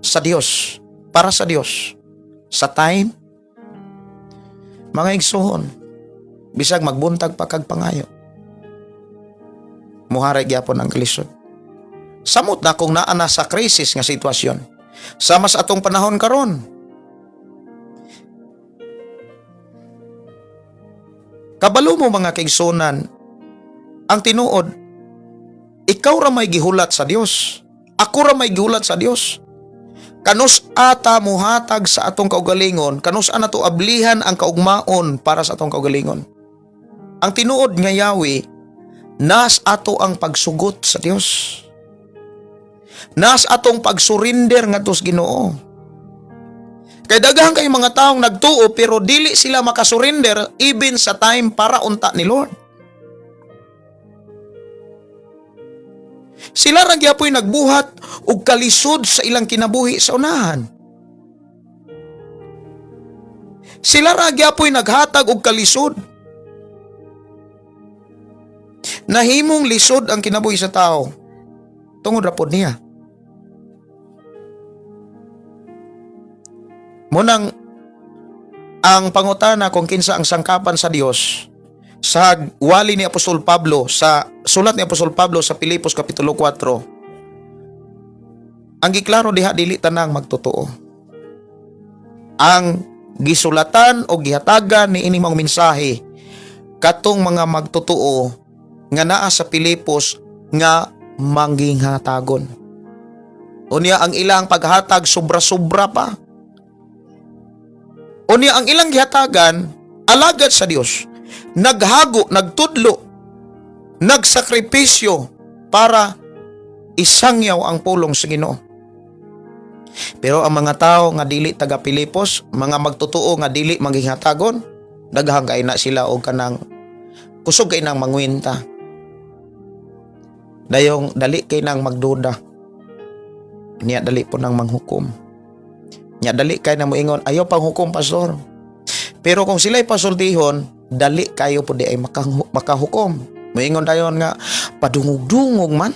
sa Dios, para sa Dios sa time, mga igsuon, bisag magbuntag pa kag pangayo, muharay gyapon ang kalisod. Samot na kung naa na sa krisis nga sitwasyon sama sa atong panahon karon. Kabalo mo, mga kaigsuonan, ang tinuod, ikaw ra may gihulat sa Dios. Ako ra may gihulat sa Dios. Kanus ata muhatag sa atong kaugalingon, kanus nato ablihan ang kaugmaon para sa atong kaugalingon. Ang tinuod nga yawi, nas ato ang pagsugot sa Dios. Nas atong pagsurrender ngadto sa Ginoo. Kay daghan kay mga taong nagtuo pero dili sila makasurrender even sa time para unta ni Lord. Sila ra gyapoy nagbuhat og kalisod sa ilang kinabuhi sa unahan. Sila ra gyapoy naghatag og kalisod. Nahimong lisod ang kinabuhi sa tao tungod ra pod niya. Munang Ang pangutana kung kinsa ang sangkapan sa Dios sa wali ni Apostol Pablo, sa sulat ni Apostol Pablo sa Pilipos Kapitulo 4, ang giklaro diha, dili tanang magtotoo. Ang gisulatan o gihatagan ni ini mga mensahe, katong mga magtotoo nga naa sa Pilipos nga manginghatagon. Unya ang ilang paghatag, sobra-sobra pa. Unya ang ilang gihatagan, alagad sa Dios. Naghago, nagtudlo, nagsakripisyo para isangyaw ang pulong sa Ginoo. Pero ang mga tao nga dili taga Pilipos, mga magtotoo nga dili manginghatagon, daghan kay na sila og kanang kusog kay nang mangwenta. Dayong dali kay nang magduda. Niya dali po nang manghukom. Nya dali kay na moingon, "Ayaw pang hukom, pastor." Pero kung sila'y pasultihon, dali kayo po di ay makahukom. Moingon dayon nga, "Padungog-dungog man."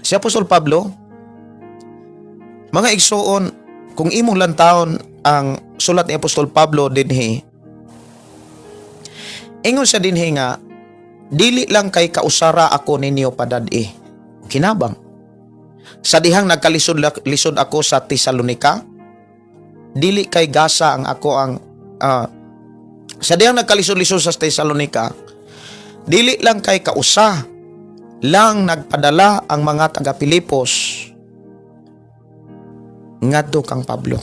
Si Apostol Pablo, mga igsuon, kung imong lantawon ang sulat ni Apostol Pablo dinhi, ingon siya dinhi nga, "Dili lang kay kausara ako ninyo padad-i." Kinabang. Sa dihang nagkalisod lisod ako sa Tesalonica, dili kay gasa ang ako ang sa dihang nagkalisod-lisod sa Tesalonica, dili lang kay kausa lang nagpadala ang mga taga Pilipos ngadto kang Pablo.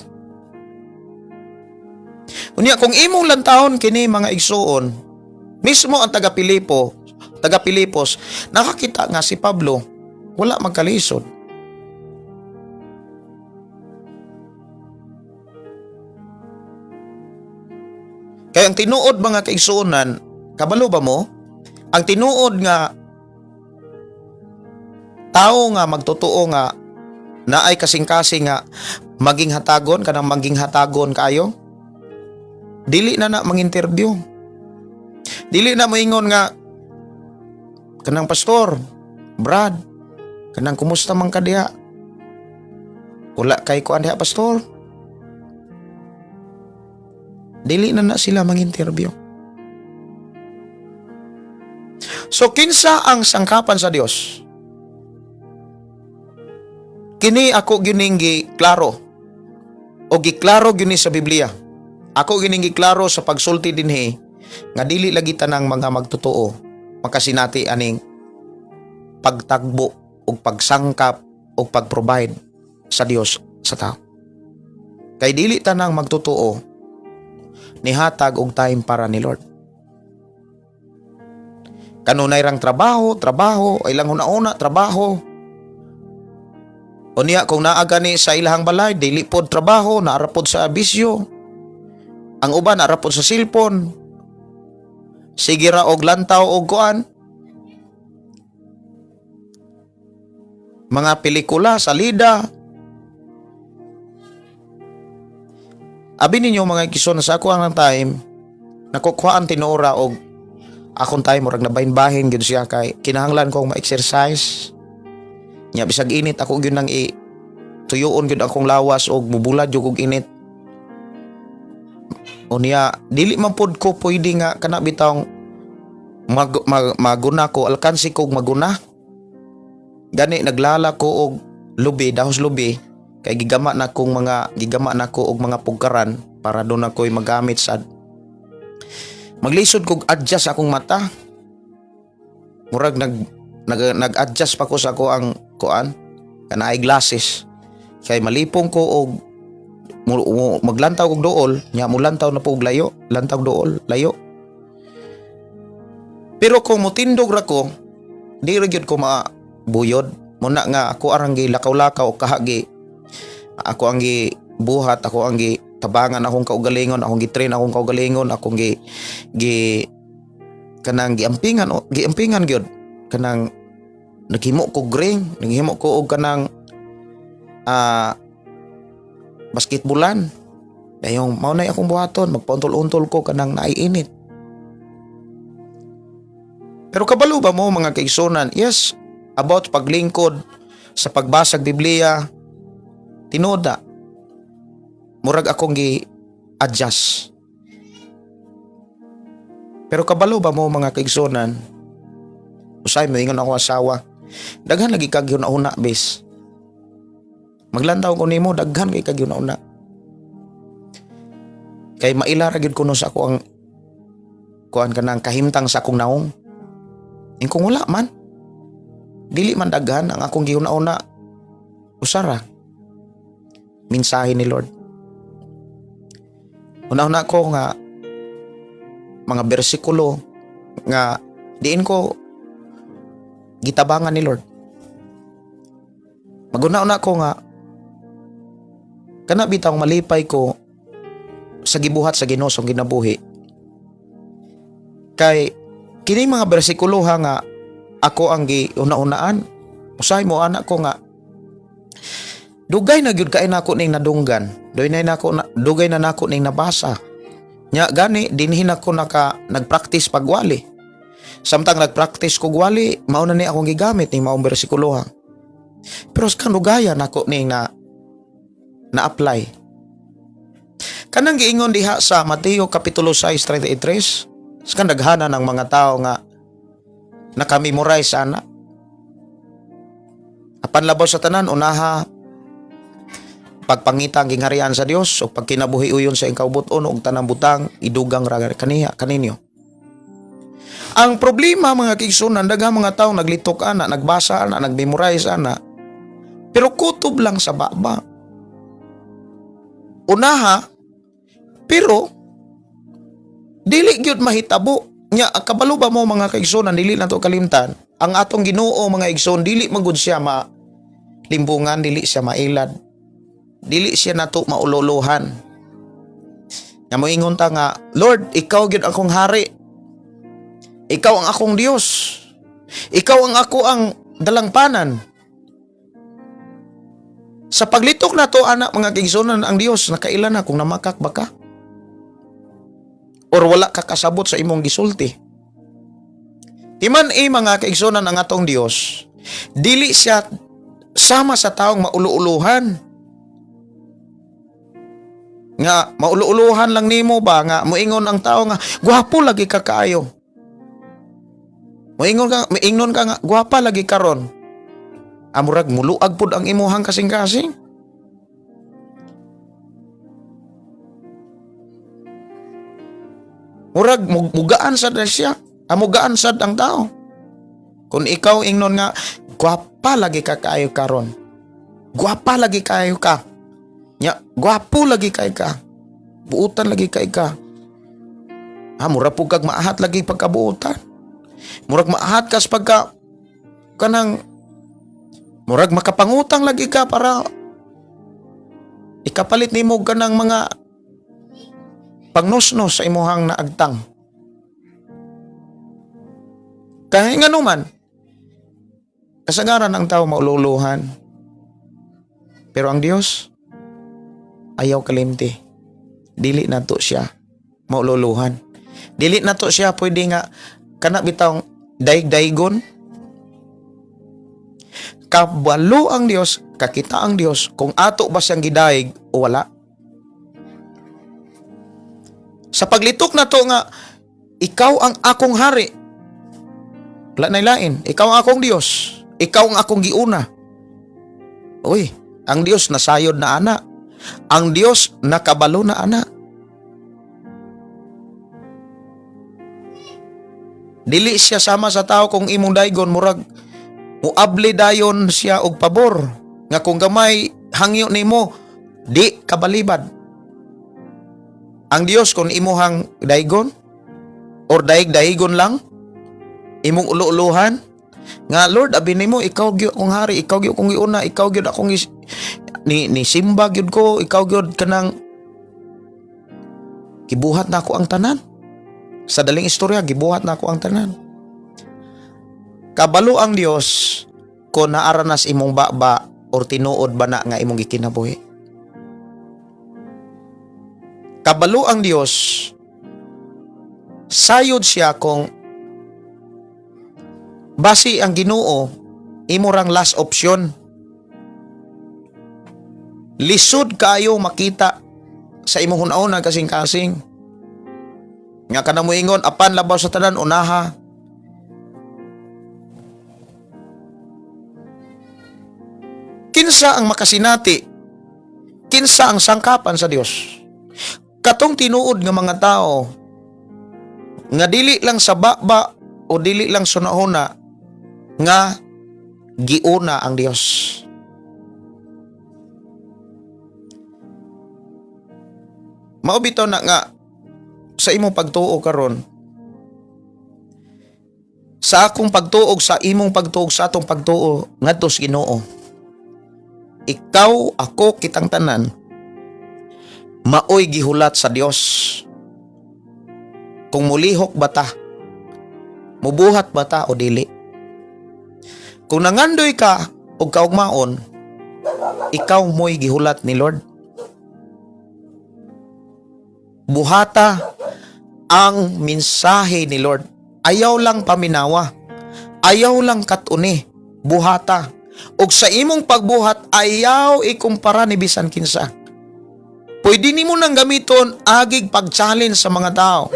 Unya kung imong lantawon kini, mga igsuon, mismo ang taga Pilipos nakakita nga si Pablo wala magkalisod. Kaya ang tinuod, mga kaigsuonan, kabalo ba mo? Ang tinuod nga tao nga magtotoo nga naay kasing-kasing nga maging hatagon, kanang maging hatagon kayo, dili na na manginterview. Dili na moingon nga kanang, "Pastor, Brad, kanang kumusta man ka diha? Wala kay kuan diha, pastor." Dili na na sila manginterview. So kinsa ang sangkapan sa Dios? Kini ako gyuning klaro. O giklaro gyud ni sa Biblia. Ako gyuning giklaro sa pagsulti dinhi nga dili lagi tanang mga magtotoo makasinati aning pagtagbo ug pagsangkap ug pag-provide sa Dios sa tao. Kay dili tanang magtotoo nihatag og time para ni Lord. Kanunay rang trabaho, trabaho, ilang huna-huna, trabaho. Unya kung naa gani sa ilahang balay, dili pod trabaho, naara pod sa bisyo. Ang uban naara pod sa cellphone. Sige ra og lantaw og kuan. Mga pelikula, salida. Abi ninyo, mga igsoon, sa ako ang time, nakukuha ang tinuora og akong time, murag nabahin-bahin gyud siya kay kinahanglan kong ma-exercise. Nya bisag init, ako gyud nang i tuyuon gyud akong lawas og mubulad gyud og init. Unya dili man pod ko pwede nga kana bitawng maguna ko, alkansi kog maguna. Gani naglala ko og lubi, dahos lubi, kay gigama na ko og mga pugkaran para doon ako'y magamit sa maglisod kog adjust akong mata. Murag nag nag nag-adjust pa ko sa ako ang kuan kana glasses kay malipong ko og maglantaw og duol, nya mulantaw na po og layo, lantaw duol, layo. Pero kung mutindog ra ko, di ra gyud ko mabuyod. Muna nga ako arang gi lakaw-lakaw kahagi ako ang gi buhat, ako ang gi tabangan akong kaugalingon, akong gi-train akong kaugalingon, akong gi gi kanang giampingan o giampingan gyud, kanang naghimo ko ring, naghimo ko og kanang basketballan. Dayong mao nay akong buhaton, magpauntol-untol ko kanang naiinit. Pero kabalo ba mo, mga kaigsunan? Yes, about paglingkod sa pagbasag Biblia, tinuod. Murag akong gi adjust. Pero kabalo ba mo, mga kaigsunan, usay mo ingon ako asawa, "Daghan lagi kag una bes. Maglantaw ko nimo, daghan kay kag una." Kay maila ra gyud kuno sa ako ang kuan, kanang kahimtang sa akong naong. Ingkong wala man. Dili man daghan ang akong giuna-una. Usara. Mensahe ni Lord. Una-una ko nga mga bersikulo nga diin ko gitabangan ni Lord. Maguna-una ko nga kana bitawng malipay ko sa gibuhat sa Ginoo sa kinabuhi. Kay kini mga bersikulo ha nga ako ang giuna-unaan. Usahay mo anak ko nga dugay na gyud kay nako ning nadunggan. Dugay na nako ning nabasa. Nya gani dinhi nako nagpractice pagwali. Samtang nagpractice ko gwali, mao na ni akong gigamit ning maong bersikulo ha. Pero sa kanugaya nako ning na na-apply. Kanang giingon diha sa Mateo Kapitulo 6:33, sa kandaghana ng mga tao nga nakamemorize ana. Apan labaw sa tanan, unaha pagpangita ang gingharian sa Dios o pagkinabuhi uyon sa iyang kaubuton ug tanang butang idugang ra kaniya kaninyo. Ang problema, mga kaigsunan, daghang mga tao naglitok ana, nagbasa ana, nagmemorize ana, pero kutob lang sa baba. Unaha, pero dili gyud mahitabo. Nya kabalo ba mo, mga kaigsunan, dili na to kalimtan, ang atong Ginoo, mga igsoon, dili magud siya ma limbungan, dili siya mailad. Dili siya nato maululuhan. Nga moingon ta nga, "Lord, ikaw gyud akong hari. Ikaw ang akong Dios. Ikaw ang ako ang dalangpanan." Sa paglitok na to ana, mga kaigsunan, ang Dios nakaila na kung namakak ba ka or wala ka kasabot sa imong gisulti. Timan eh, mga kaigsunan, ang atong Dios, dili siya sama sa taong mauluuluhan. Nga mauluuluhan lang nimo ba nga moingon ang tao nga gwapo lagi ka kaayo. Moingon ka nga gwapa lagi karon. Amurag muluag pud ang imuhang kasing-kasing. Murag mugaan sad na siya. Amugaan sad ang tao. Kung ikaw ingnon nga gwapa lagi ka kaayo karon. Gwapa lagi kaayo ka. Nya, gwapo lagi kay ka. Buutan lagi kay ka. Ha, mura po kag maahat lagi pagkabuutan. Murag maahat kas pagka kanang murag makapangutang lagi ka para ikapalit nimo kanang mga pangnosnos sa imuhang naagtang. Kaya nga naman, kasagaran ang tao maululuhan. Pero ang Dios, ayaw kalimti. Dili na to siya maululuhan. Dili na to siya pwede nga kana bitawng daig-daigon. Kabalo ang Dios, kakita ang Dios kung ato ba siyang gidaig o wala. Sa paglitok na to nga ikaw ang akong hari. Wala na lain. Ikaw ang akong Dios. Ikaw ang akong giuna. Uy, ang Dios nasayod na ana. Ang Dios nakabalo na ana. Dili siya sama sa tao kung imong daygon murag muabli dayon siya og pabor nga kung gamay hangyo nimo di kabalibad. Ang Dios kung imuhang daygon or daig-daigon lang imong ulo-uluhan nga, "Lord, abi nimo ikaw gyud akong hari, ikaw gyud akong giuna, ikaw gyud akong ni simba gyud ko, ikaw gyud kanang gibuhat na ako ang tanan." Sa daling istorya, gibuhat na ako ang tanan. Kabalo ang Dios kung naaranas imong baba or tinuod ba na nga imong gikinabuhi. Kabalo ang Dios, sayod siya kung basi ang Ginoo imo rang last option. Lisod kaayo makita sa imong hunauna, kasing-kasing. Nga kanang moingon, apan labaw sa tanan, unaha. Kinsa ang makasinati? Kinsa ang sangkapan sa Dios? Katong tinuod nga mga tao nga dili lang sa baba o dili lang sa hunahuna nga giuna ang Dios. Mao bitaw na nga sa imong pagtuo karon, sa akong pagtuo, sa imong pagtuo, sa atong pagtuo ngadto sa Ginoo, ikaw, ako, kitang tanan maoy gihulat sa Dios kung mulihok ba ta, mubuhat ba ta o dili. Kung nangandoy ka og kaugmaon, ikaw mo'y gihulat ni Lord. Buhata ang mensahe ni Lord. Ayaw lang paminawa. Ayaw lang katuni. Buhata. Og sa imong pagbuhat, ayaw ikumpara ni bisan kinsa. Pwede nimo nang gamiton agig pag-challenge sa mga tao.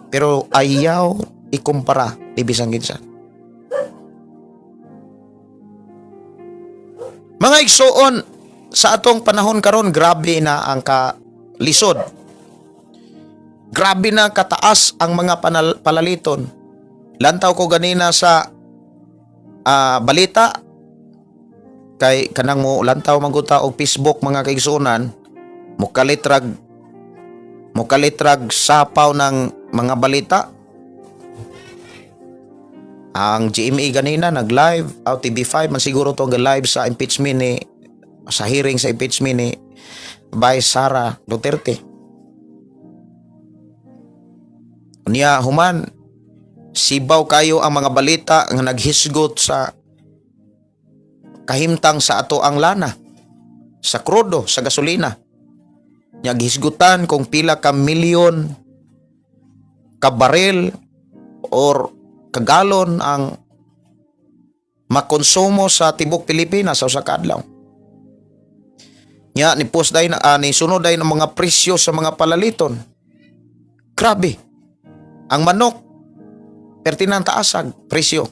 Pero ayaw ikumpara ni bisan kinsa. Mga igsuon, sa atong panahon karon, grabe na ang kalisod. Grabe na kataas ang mga palaliton. Lantaw ko ganina sa balita kay kanang mo lantaw man gud ta og Facebook, mga kaigsuonan, mokalitrag sapaw ng mga balita. Ang GMA ganina nag-live, aw TV5 man siguro to ang live sa impeachment ni sa hearing sa impeachment ni Vice Sara Duterte. Unya human, sibaw kayo ang mga balita nga naghisgot sa kahimtang sa ato ang lana, sa krudo, sa gasolina. Nya gihisgutan kung pila ka milyon ka baril or kagalon ang makonsumo sa tibok Pilipinas sa usa ka adlaw. Nya ni post dayon ni sunod dayon ang mga presyo sa mga palaliton. Grabe. Ang manok pertinang taasag presyo.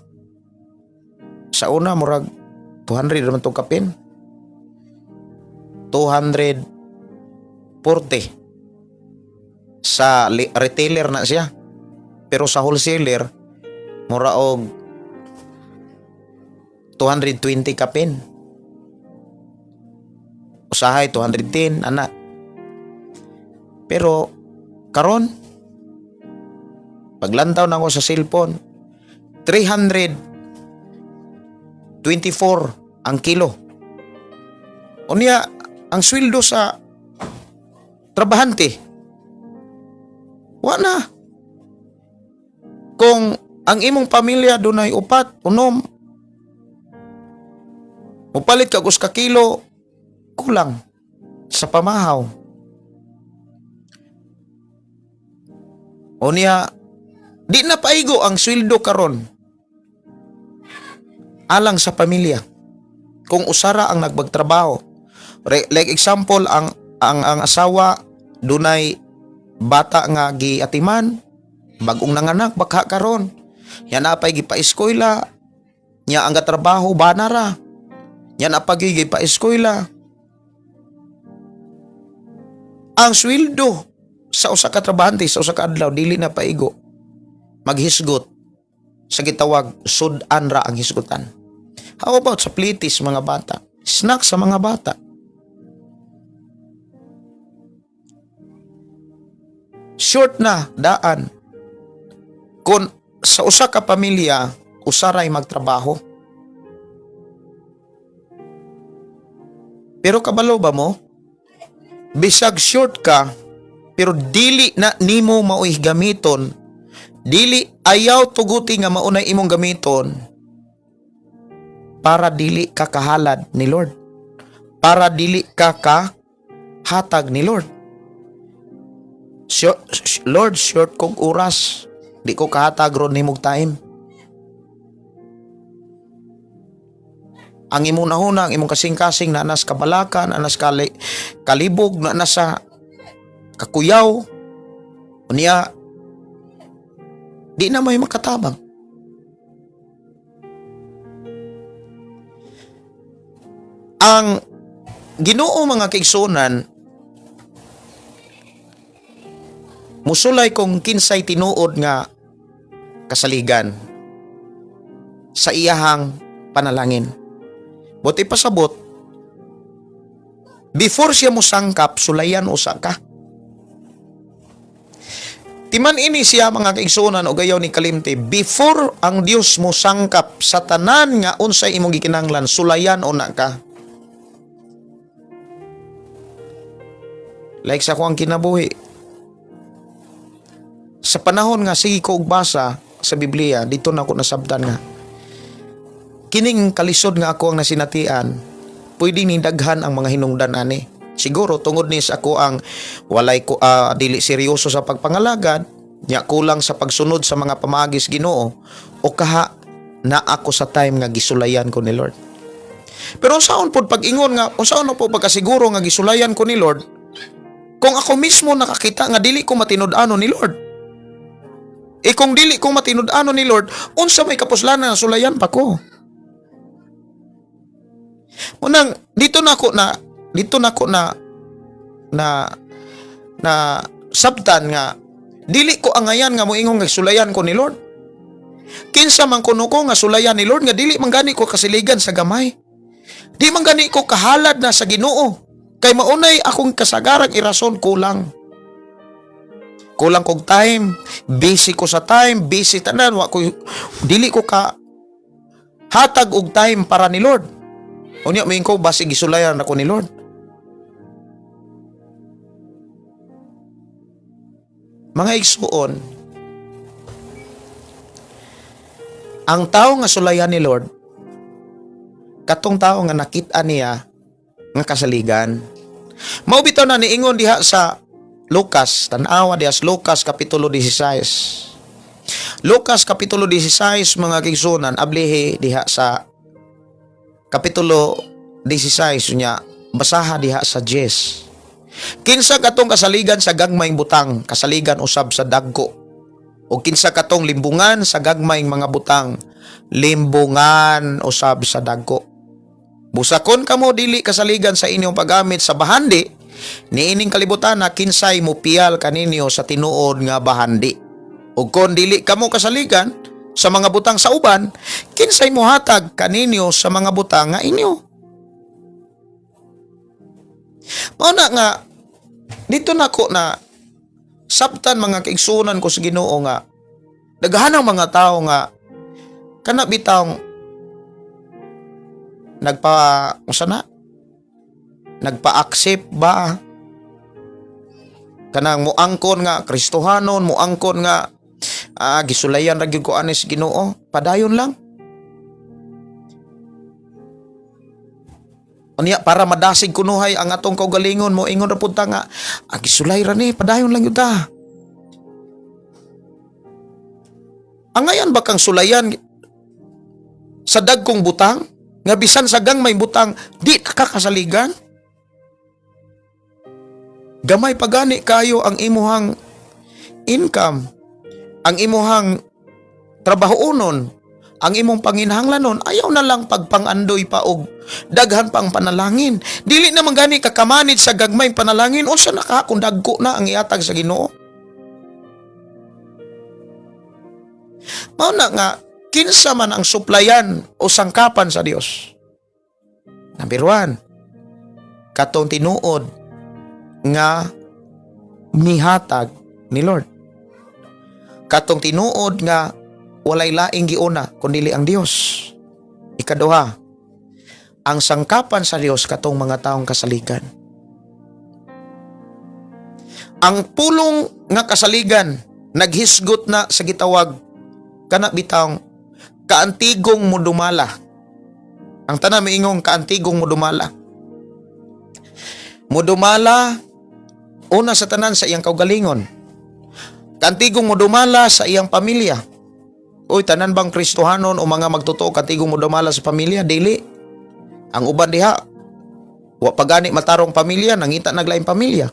Sa una, murag 200 naman tong kapin. 240 sa retailer na siya. Pero sa wholesaler, mura og 220 kapin. Usahay 210 ana. Pero karon, paglantaw na ko sa cellphone, 324 ang kilo. Unya ang sweldo sa trabahante, wa na. Kung ang imong pamilya dunay upat, unom, mupalit ka ka kilo, kulang sa pamahaw. Unya di na paigo ang sweldo karon alang sa pamilya. Kung usara ang nagbagtrabaho. Like example, ang asawa dunay bata nga giatiman, bagong nanganak bakha karon. Yan napay gipa-eskwela, nya ang gatrabaho bana ra. Yan napay gipa-eskwela. Ang sweldo sa usa ka trabahante sa usa ka adlaw dili na paigo maghisgot sa gitawag sud-an ra ang hisgutan. How about sa plitis mga bata? Snack sa mga bata. Short na daan. Kung sa usa ka pamilya, usaray magtrabaho. Pero kabalo ba mo? Bisag short ka, pero dili na nimo maoy gamiton, dili, ayaw tuguti nga maunay imong gamiton para dili ka kahalad ni Lord. Para dili ka kahatag ni Lord. Lord, short kog oras. Di ko kahatag ron nimog time. Ang imong nahuna, ang imong kasing-kasing na nas kabalakan, na nas kalibog, na nasa kakuyaw. Unya, di na may makatabang. Ang Ginoo, mga kaigsunan, musulay kung kinsay tinuod nga kasaligan sa iyahang panalangin. Buot ipasabot, before siya musangkap, sulayan usa ka. Timan ini siya, mga kaigsunan o gayaw ni kalimti, before ang Dios musangkap sa tanan nga unsay imong gikinahanglan, sulayan una ka. Like sa akong kinabuhi. Sa panahon nga sige ko og basa sa Biblia, dito na ako nasabtan nga kining kalisod nga ako ang nasinatian, pwede ning daghan ang mga hinungdan ani. Siguro tungod ni sa ako ang walay ko, dili seryoso sa pagpangalagad, nya kulang sa pagsunod sa mga pamaagis Ginoo, o kaha na ako sa time nga gisulayan ko ni Lord. Pero unsaon pod pag-ingon nga, unsaon po pagkasiguro nga gisulayan ko ni Lord kung ako mismo nakakita nga dili ko matinud-ano ni Lord? E kung dili ko matinud-ano ni Lord, unsa may kapuslanan na sulayan pa ko? Unang dito na ko na na na sabtan nga dili ko angayan nga moingon nga sulayan ko ni Lord. Kinsa man kuno ko nga sulayan ni Lord nga dili man gani ko kasiligan sa gamay? Di man gani ko kahalad na sa Ginoo. Kay maunay akong kasagarang irason, kulang. Kulang kog time, busy ko sa time, busy tanan, wa ko dili ko ka hatag og time para ni Lord. Unya moingon ko basig gisulayan ako ni Lord. Mga igsuon, ang tao nga sulayan ni Lord, katong tao nga nakita niya nga kasaligan. Mao bitaw na niingon diha sa Lucas, tan-awa diha sa Lucas kapitulo 16. Lucas kapitulo 16, mga kaigsuonan, ablihi diha sa kapitulo 16 nya basaha diha sa 10. Kinsa katong kasaligan sa gagmayng butang, kasaligan usab sa dagko. O kinsa katong limbungan sa gagmayng mga butang, limbungan usab sa dagko. Busakon kamo dili kasaligan sa inyong paggamit sa bahandi niining kalibutan na, kinsay mupiyal kaninyo sa tinuod nga bahandi? O kon dili kamo kasaligan sa mga butang sa uban, kinsay mohatag kaninyo sa mga butang nga inyo? Mao na nga dito na ko na sabtan, mga kaigsunan ko sa Ginoo, nga daghan ang mga tao nga kana bitawng nagpa unsa na, nagpa-accept ba, kanang muangkon nga Kristohanon, muangkon nga gisulayan ra gyud ko ani sa Ginoo, padayon lang. Unya para madasig kunuhay ang atong kaugalingon, mo ingon ra pud ta nga gisulay ra ni, padayon lang gyud ta. Angayan ba kang sulayan sa dagkong butang nga bisan sa gagmay butang di ka kasaligan? Gamay pa gani kayo ang imuhang income, ang imuhang trabahoonon, ang imong panginahanglanon, ayaw na lang pagpangandoy pa og daghan pang panalangin. Dili naman gani ka kamanage sa gagmay panalangin, unsa na ka kung dagko na ang iatag sa Ginoo? Mao na nga kinsa man ang suplayan o sangkapan sa Dios. Number 1, katong tinuod nga mihatag ni Lord. Katong tinuod nga walay laing giuna kundi ang Dios. Ikaduha, ang sangkapan sa Dios katong mga taong kasaligan. Ang pulong nga kasaligan naghisgot na sa gitawag kana bitawng kaantigong mudumala. Ang tanan miingong kaantigong mudumala. Mudumala una sa tanan sa iyang kaugalingon. Kaantigong mudumala sa iyang pamilya. Uy, tanan bang Kristohanon o mga magtotoo kaantigong mudumala sa pamilya? Dili. Ang uban diha, wa pa gani matarong pamilya, nangita nag laing pamilya.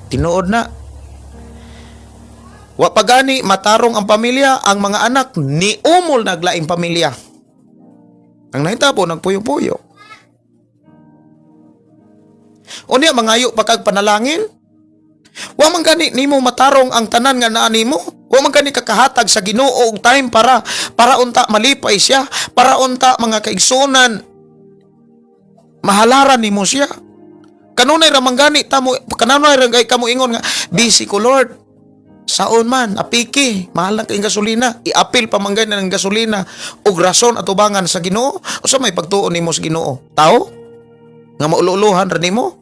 Tinuod na. Wa pa gani matarong ang pamilya, ang mga anak niumol nag laing pamilya. Ang nahitabo, nagpuyo-puyo. Unya mangayo pa kag panalangin. Wa man gani nimo matarong ang tanan nga naa nimo. Wa man gani kakahatag sa Ginoo og time para unta malipay siya, para unta, mga kaigsuonan, mahalaran nimo siya. Kanunay ra man gani tamo, kanunay ra kay kamo ingon nga busy ko, Lord. Saon man, apiki, mahal na kayong gasolina. Iapil pa man gani ng gasolina og rason atubangan sa Ginoo. Usa may pagtuon nimo sa Ginoo? Tao? Nga maululuhan ra nimo?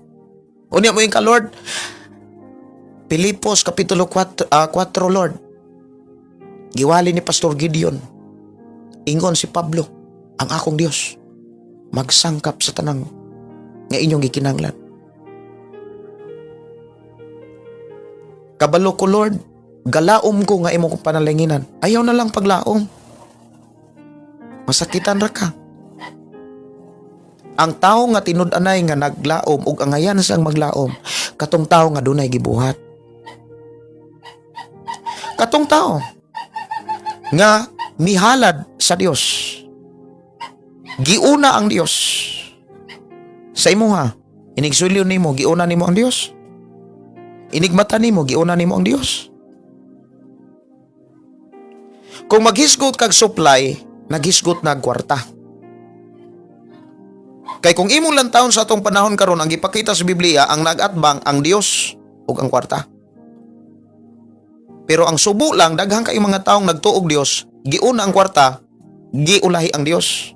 Unya mo ka, Lord. Pilipos kapitulo 4, 4, Lord. Giwali ni Pastor Gideon. Ingon si Pablo, ang akong Dios magsangkap sa tanang nga inyong gikinahanglan. Kabalo ko, Lord, galaom ko nga imong panalanginan. Ayaw na lang paglaom. Masakitan ra ka. Ang tao nga tinud-anay nga naglaom ug angayan sang maglaom, katong tao nga dunay gibuhat. Katong tao nga mihalad sa Dios. Giuna ang Dios. Sa imuha, inigsulyo nimo, giuna nimo ang Dios. Inigmata nimo, giuna nimo ang Dios. Kung maghisgot kag supply, naghisgot na kwarta. Kay kung imong lantawon sa atong panahon karon, ang gipakita sa Biblia, ang nagatbang ang Dios ug ang kwarta. Pero ang subo lang, daghan kay mga taong nagtuog Dios, giuna ang kwarta, giulahi ang Dios.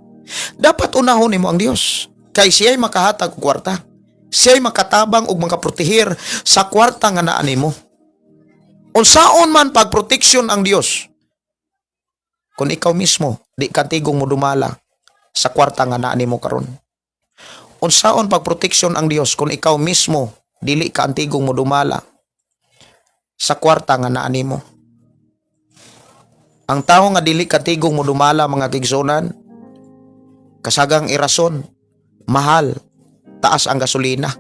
Dapat unahon nimo ang Dios. Kay siya'y makahatag og kwarta. Siya'y makatabang ug makaprotehir sa kwarta nga naa nimo. Unsaon man pagproteksyon ang Dios kung ikaw mismo di ka tigong modumala sa kwarta nga naa nimo karon? Unsaon pagproteksyon ang Dios kung ikaw mismo dili ka antigong modumala sa kwarta nga naa nimo? Ang tao nga dili ka tigong modumala, mga kaigsuonan, kasagang irason, mahal, taas ang gasolina.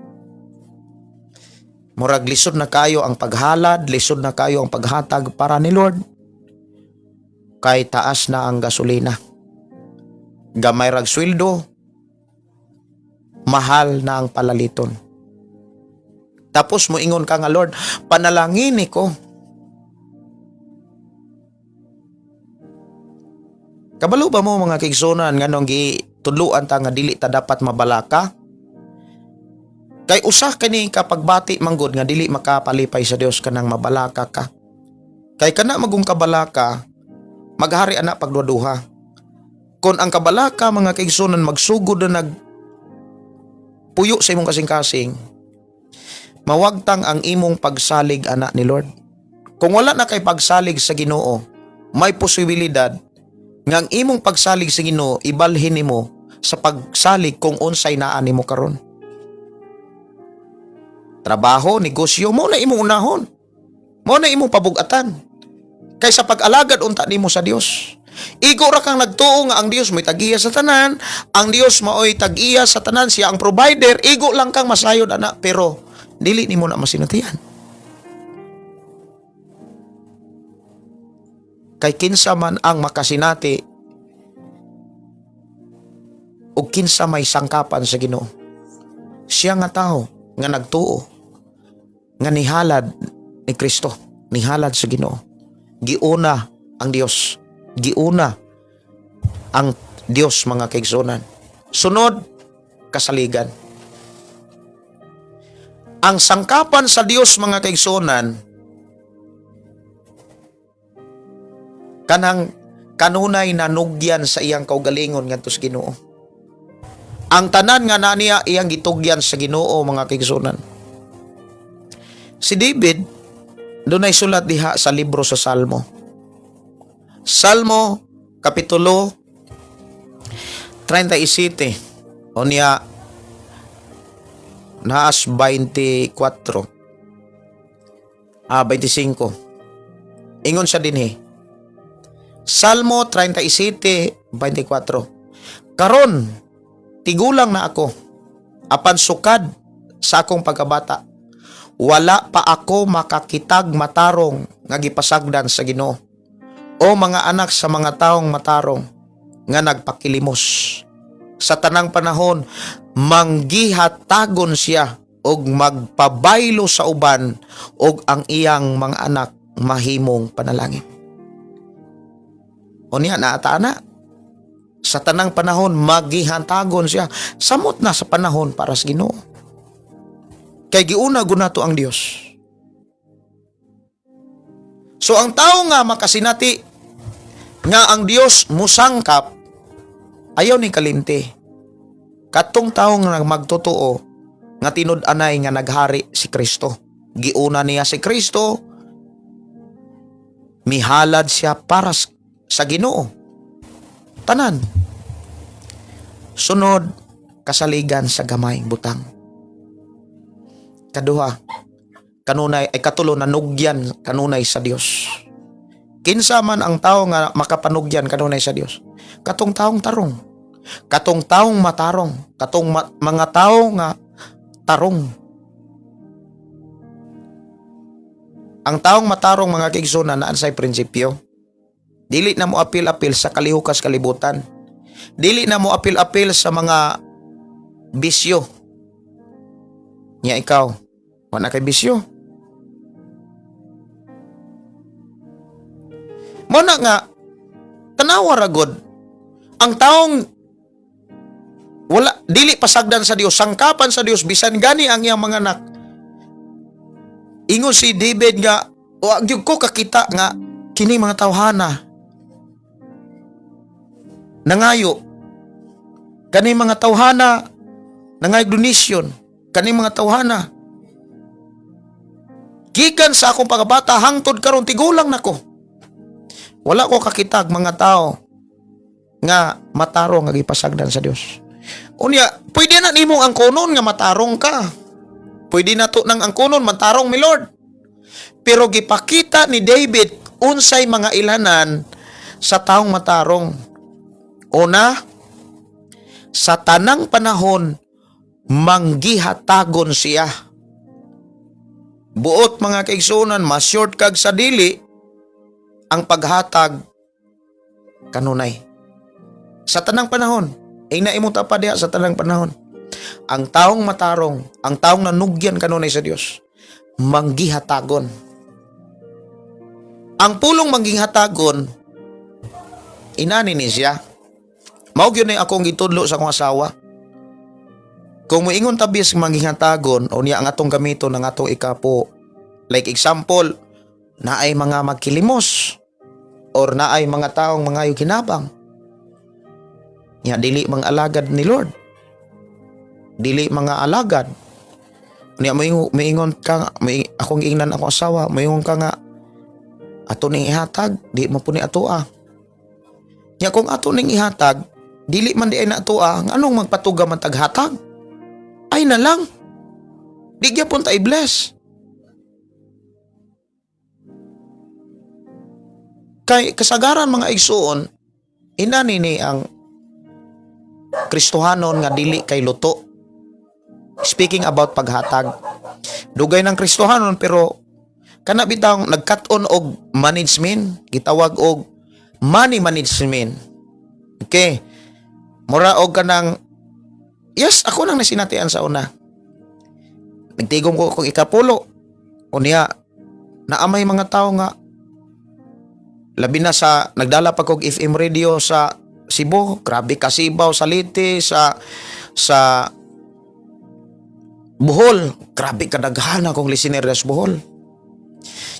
Murag lisod na kayo ang paghalad, lisod na kayo ang paghatag para ni Lord. Kay taas na ang gasolina. Gamay rag sweldo, mahal na ang palaliton. Tapos mo ingon ka nga, Lord, panalangin ko. Kabalo ba mo, mga kaigsuonan, nganong gitudluan ta nga dili ta dapat mabalaka? Kay usa kani kapagbati manggod nga dili makapalipay sa Dios kanang mabalaka ka. Kay kana magong kabalaka, maghari ana pagduha. Kon ang kabalaka, mga kaigsuonan, magsugod na nag puyo sa imong kasing-kasing, mawagtang ang imong pagsalig ana ni Lord. Kung wala na kay pagsalig sa Ginoo, may posibilidad nga ang imong pagsalig sa Ginoo ibalhin nimo sa pagsalig kung unsay naa nimo karon. Trabaho, negosyo, mo na imong unahon. Mo na imong pabugatan. Kaysa pag-alagad unta nimo sa Dios. Igo ra kang nagtuo nga ang Dios mo'y tag-iya sa tanan, ang Dios maoy tag-iya sa tanan, siya ang provider, igo lang kang masayod ana, pero dili nimo na masinatian. Kay kinsa man ang makasinati ug kinsa may sangkapan sa Ginoo. Siya nga tawo nga nagtuo nga nihalad ni Kristo, nihalad sa Ginoo. Giuna ang Dios. Giuna ang Dios, mga kaigsuonan. Sunod, kasaligan. Ang sangkapan sa Dios, mga kaigsuonan, kanang kanunay nanugyan sa iyang kaugalingon ngadto sa Ginoo. Ang tanan nga naa niya, iyang gitugyan sa Ginoo, mga kaigsuonan. Si David dunay sulat diha sa libro sa Salmo. Salmo kapitulo 37, unya naas 24, 25. Ingon siya dinhi. Salmo 37:24. Karon tigulang na ako, apan sukad sa akong pagkabata, wala pa ako makakitag matarong nga gipasagdan sa Ginoo o mga anak sa mga taong matarong nga nagpakilimos. Sa tanang panahon manggihatagon siya og magpabaylo sa uban, og ang iyang mga anak mahimong panalangin. Unya naa ta ana. Sa tanang panahon magihatagon siya. Samot na sa panahon para sa Ginoo. Kay giuna gunato ang Dios. So ang tao nga makasinati nga ang Dios musangkap, ayaw ni kalimti. Katong tao nga magtotoo nga tinud-anay nga naghari si Kristo. Giuna niya si Kristo, mihalad siya para sa Ginoo. Tanan. Sunod, kasaligan sa gamay butang. Kaduha, kanunay ay katulo, nanugyan kanunay sa Dios. Kinsa man ang tao nga makapanugyan kanunay sa Dios? Katong taong tarong. Katong taong matarong, katong mga tao nga tarong. Ang taong matarong, mga kaigsuonan, naan say prinsipyo. Dili na mo apil-apil sa kalihukas kalibutan. Dili na mo apil-apil sa mga bisyo. Nya ikaw, wala kay bisyo. Muna nga, tanawa ra gud. Ang taong wala, dili pasagdan sa Dios, sangkapan sa Dios, bisan gani ang iyang mga anak. Ingon si David nga, wa gyud ko kakita nga kini mga tawhana nangayo, kani mga tawhana nangayo donation, kani mga tawhana gikan sa akong pagkabata hangtod karon tigulang nako, wala ko kakitag mga tao nga matarong nga gipasagdan sa Dios. Unya, pwede na nimong angkonon nga matarong ka. Pwede na to nang angkonon matarong mi Lord. Pero gipakita ni David unsay mga ilanan sa taong matarong. Una, sa tanang panahon manggihatagon siya. Buot, mga kaigsuonan, mas short kag sa dili ang paghatag kanunay. Sa tanang panahon, ay naimo ta pa diha sa tanang panahon. Ang taong matarong, ang taong nanugyan kanunay sa Dios, manggihatagon. Ang pulong manggihatagon, inani ni siya. Mao gyud ni akong gitudlo sa akong asawa. Kung moingon tabis manggihatagon, o niya ang atong gamiton ang atong ikapo. Like example, naay mga magkilimos or naay mga taong mga kinabang. Nya dili mga alagad ni Lord. Dili mga alagad. Nya moingon ka, may akong ingnan akong asawa, moingon ka nga ato ning ihatag, di mo po ni atoa. Nya kung ato ning ihatag, dili man di ay na atoa, anong magpatuga man taghatag? Ay na lang. Di gyapon ta i-bless. Kay kasagaran, mga igsuon, inani ni ang Kristohanon nga dili kay luto. Speaking about paghatag. Dugay ng Kristohanon pero kana bitang nagkat-on og management, gitawag og money management. Okay. Mura og kanang, yes, ako nang nasinatian sa una. Nagtigom ko kung ikapulo. Unya, naamay mga tao nga labi na sa nagdala pa kog FM radio sa Cebu, grabe kasibaw sa Leyte, sa Bohol, grabe kadaghan akong listener sa Bohol.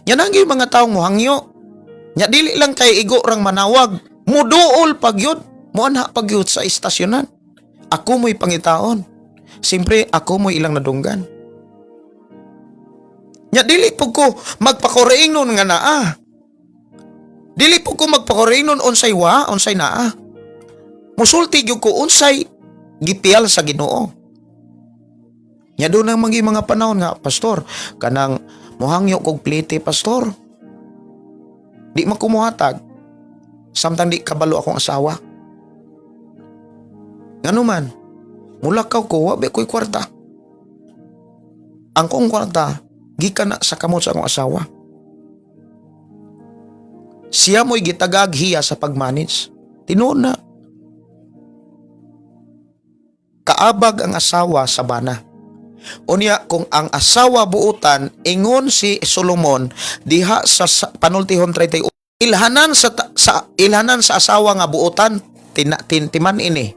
Nya nang yung mga taong muhangyo. Nya dili lang kay igo rang manawag, muduol pagyud, muanha pagyud sa istasyonan. Ako mo'y pangitaon. Siyempre, ako mo'y ilang nadunggan. Nya dili pud ko magpakoreing nun nga naa. Dili pud ko magpakoreing nun unsay wa, unsay naa. Musulti gyud ko unsay gipiyal sa Ginoo. Nya doon ang mga panahon nga, "Pastor, kanang muhangyo kog plite, pastor. Di man ko muhatag." Samtang di kabalo akong asawa. Ngano man, mulakaw ko, wa ba ko'y kwarta. Ang kong kwarta, gikan na sa kamot sa akong asawa. Siya mo'y gitagag hiya sa pag-manage. Tinuod na. Kaabag ang asawa sa bana. Unya kung ang asawa buutan, ingon si Solomon diha sa Panultihon 31, ilhanan sa ilhanan sa asawa nga buutan timan ini.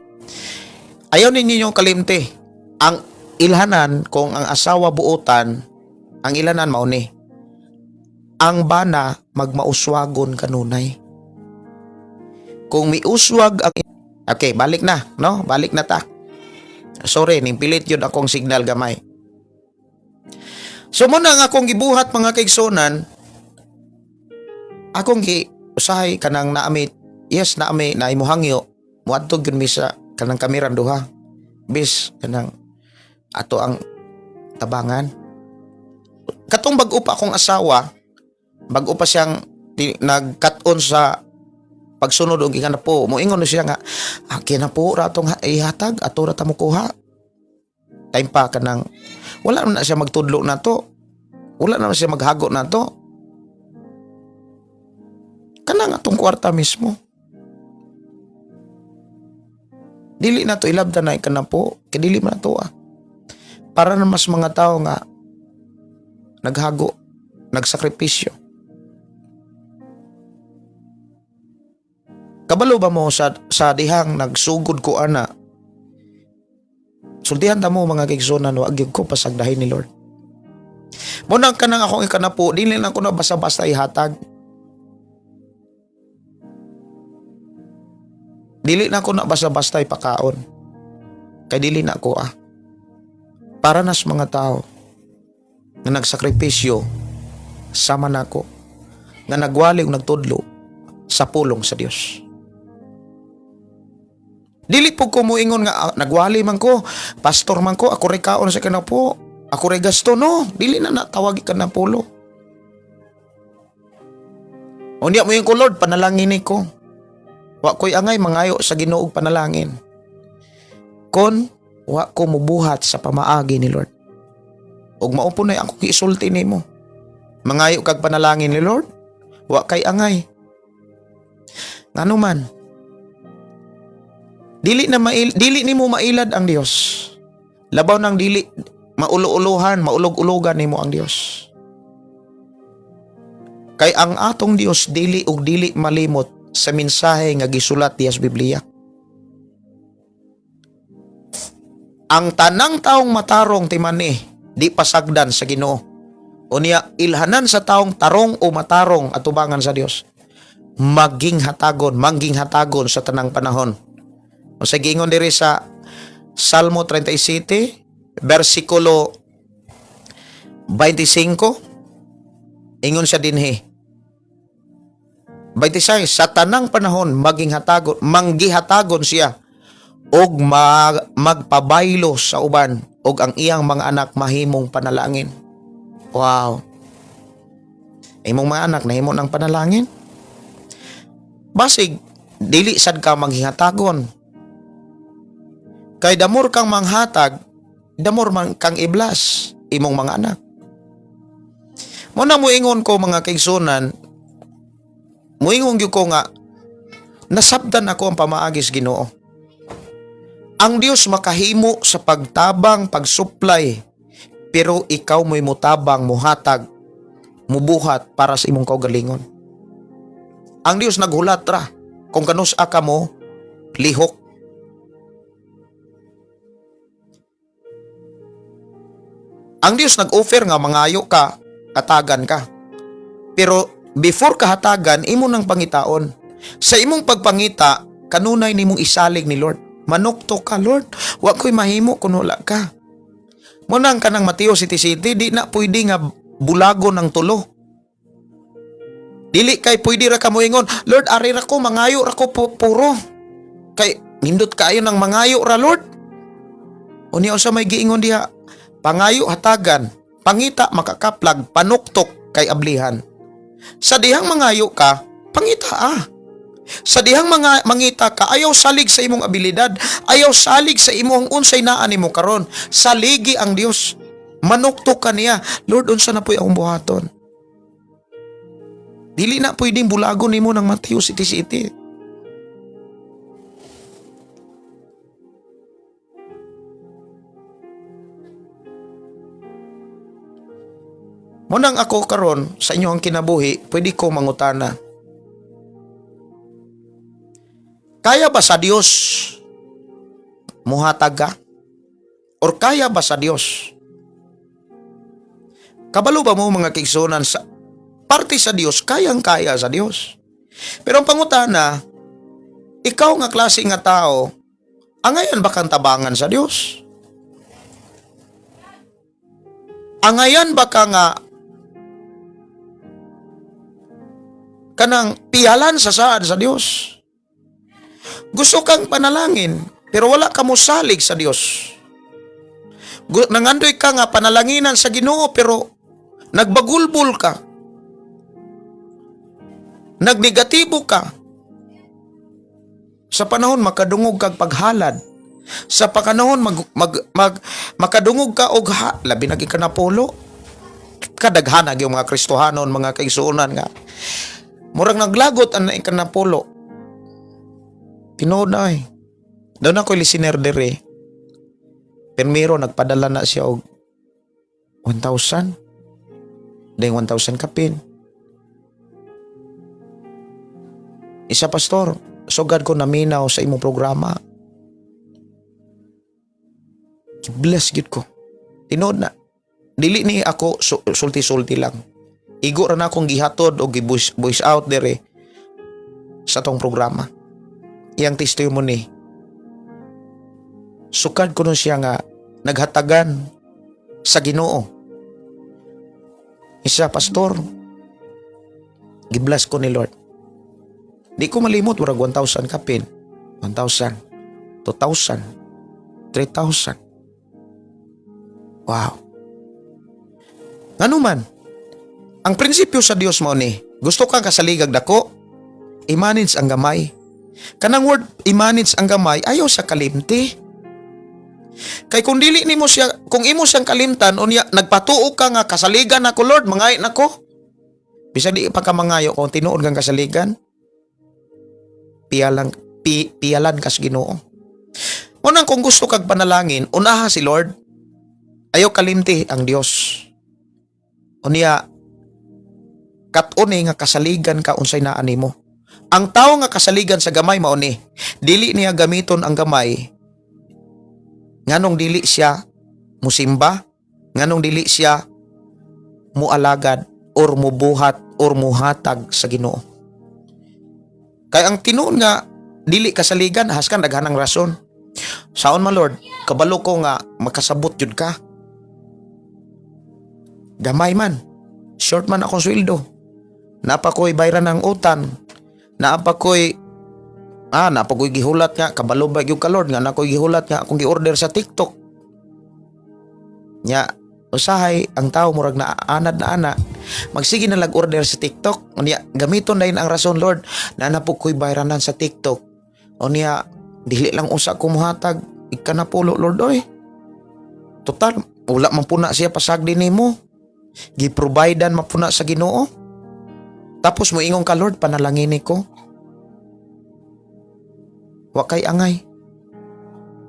Ayaw ninyo yung kalimti. Ang ilhanan, kung ang asawa buutan, ang ilhanan mao ni. Ang bana magmauswagon kanunay. Kung miuswag ang. Okay, balik na, no? Balik na ta. Sorry, nimpilit yun akong signal gamay. So muna ang akong gibuhat, mga kaigsunan, akong gi usahay kanang naami, yes, naami na imuhangyo, muadto gyud mi sa kanang kameran duha. Bis kanang ato ang tabangan. Katong bag-o pa akong asawa, bag-o pa siyang nagkat-on sa pagsunod og ikanapo, moingon na siya nga, ah, kinapo ra atong ihatag, ato ra ta mo kuha. Time pa kanang wala na siya magtudlo nato. Wala na siya maghago nato. Kanang atong kwarta mismo. Dili na to ilabdan na ikanapo, kay dili man na to ah. Para na mas mga tao nga naghago, nagsakripisyo. Kabalo ba mo sa dihang nagsugod ko ana? Sultihan ta mo, mga kaigsunan, wa gyud ko pasagdahin ni Lord. Mo nang kanang akong ikanapo, dili na ko na basta-basta ihatag. Dili na ko na basta-basta ipakaon. Kay dili na ko ah. Para nas mga tao nga nagsakripisyo sama nako, nga nagwali ug nagtudlo sa pulong sa Dios. Dili po ko moingon nga ah, nagwali man ko, pastor man ko, ako ray kaon sa kanapo, ako ray gasto, no. Dili na natawag ka na pulo. Unya mo yung ko, "Lord, panalangin ko." Wa ko'y angay mangayo sa Ginoo og panalangin kon wa ko mubuhat sa pamaagi ni Lord. Ug mao po na akong giisulti nimo. Mangayo kag panalangin ni Lord, wa kay angay. Ngano man, dili nimo mailad ang Dios. Labaw nang dili maulo-ulohan, maulog-ulogan nimo ang Dios. Kay ang atong Dios dili ug dili malimot sa mensahe nga gisulat diya sa Biblia. Ang tanang taong matarong timani di pasagdan sa Ginoo. Unya ilhanan sa taong tarong o matarong atubangan sa Dios. Maging hatagon, mangging hatagon sa tanang panahon. O sa giingon diri sa Salmo 37 versikulo 25, ingon siya dinhi 26, sa tanang panahon maging hatagon, manggihatagon siya og magpabaylo sa uban og ang iyang mga anak mahimong panalangin. Wow. Imong mga anak nahimo ng panalangin. Basig dili sad ka manghihatagon. Kay damor kang manghatag, damor man kang i-bless imong mga anak. Muna moingon ko, mga kaigsunan, moingon gyud ko nga nasabdan ako ang pamaagi sa Ginoo. Ang Dios makahimo sa pagtabang, pagsupply, pero ikaw mo'y mutabang, muhatag, mubuhat para sa imong kaugalingon. Ang Dios naghulat ra kung kanus-a ka mo lihok. Ang Dios nag-offer nga mangayo ka, hatagan ka. Pero before ka hatagan, imo nang pangitaon. Sa imong pagpangita, kanunay nimong isalig ni Lord. Manuktok ka, "Lord, wa ko'y mahimo kung wala ka." Munang kanang Mateo City City, di na pwede nga bulago ng tulo. Dili kay pwede ra ka moingon, "Lord, ari ra ko, mangayo ra ko puro. Kay nindot kaayo ng mangayo ra, Lord." Unya unsa may giingon diha? Pangayo, hatagan, pangita, makakaplag, panuktok kay ablihan. Sa dihang mangayo ka, pangita ah. Sa dihang mga mangita ka, ayaw salig sa imong abilidad, ayaw salig sa imong unsay naa nimo karon. Saligi ang Dios. Manuktok ka niya. Lord, unsa na po'y akong buhaton? Dili na pwedeng bulagon nimo ng Mateo City City. Munang ako karon sa inyong kinabuhi, pwede ko mangutana. Kaya ba sa Dios muhatag ka? Or kaya ba sa Dios? Kabalo ba mo, mga kaigsuonan, sa parte sa Dios, kayang-kaya sa Dios. Pero ang pangutana, ikaw nga klase nga tao, angayan ba kang tabangan sa Dios? Angayan ba ka nga kanang piyalan sa saad sa Dios? Gusto kang panalangin, pero wala ka mosalig sa Dios. Nangandoy ka nga panalanginan sa Ginoo, pero nagbagulbol ka. Nagnegatibo ka. Sa panahon makadungog kag paghalad. Sa panahon mag, mag, mag makadungog ka og ha, labi na ka napolo. Kadaghan yung mga Kristohanon, mga kaigsuonan nga murag naglagot ang ikanapolo. Tinuod na eh. Doon ako listener dere. Permiro nagpadala na siya og 1,000. Dahil 1,000 kapin. Isa, "Pastor, sugad ko naminaw sa imong programa. Bless gid ko." Tinuod na. Dili ni ako sulti-sulti lang. Igo ra na akong gihatod o gi-voice voice out dere sa tong programa. Iyang testimony. Sukad ko nun siya nga naghatagan sa Ginoo. Isa, "Pastor, gibless ko ni Lord." Di ko malimot, murag 1,000 kapin. 1,000, 2,000, 3,000. Wow. Ngano man, ang prinsipyo sa Dios mao ni, gusto kang kasaligag dako, i-manage ang gamay. Kanang word i-manage ang gamay, ayaw sa kalimti. Kay kung dili nimo siya, kung imo siyang kalimtan, unya nagpatuo ka nga kasaligan ako, Lord, mangay nako. Bisan di pa ka mangayo, kung tinuod kang kasaligan, piyalan ka sa Ginoo. Unang kung gusto kag panalangin, unaha si Lord. Ayaw kalimti ang Dios. Unya kat-on nga kasaligan ka unsay naa nimo. Ang tawo nga kasaligan sa gamay mao ni, dili niya gamiton ang gamay nganong dili siya musimba, nganong dili siya mualagad or mubuhat or muhatag sa Ginoo. Kay ang tinuod nga dili kasaligan, haskan daghanang rason. Saon man, Lord, kabalo ko nga makasabot jud ka. Gamay man. Short man akong sweldo. Napa ko'y bayran ng utang. Napa ko'y gihulat nga kabalo ba gyud ka, Lord, nga nakoy gihulat nga akong gi-order sa TikTok. Nya usahay ang tao murag na anad na ana. Magsige na lag order sa TikTok. Unya gamiton dayon ang rason, "Lord, naa na po ko'y bayranan sa TikTok. Unya dili lang usa ko muhatag ikanapulo, Lord, oy." Total wala man puna siya pasagdi nimo. Gi-providean man puna sa Ginoo. Tapos moingon ka, "Lord, panalangini ko." Wa kay angay.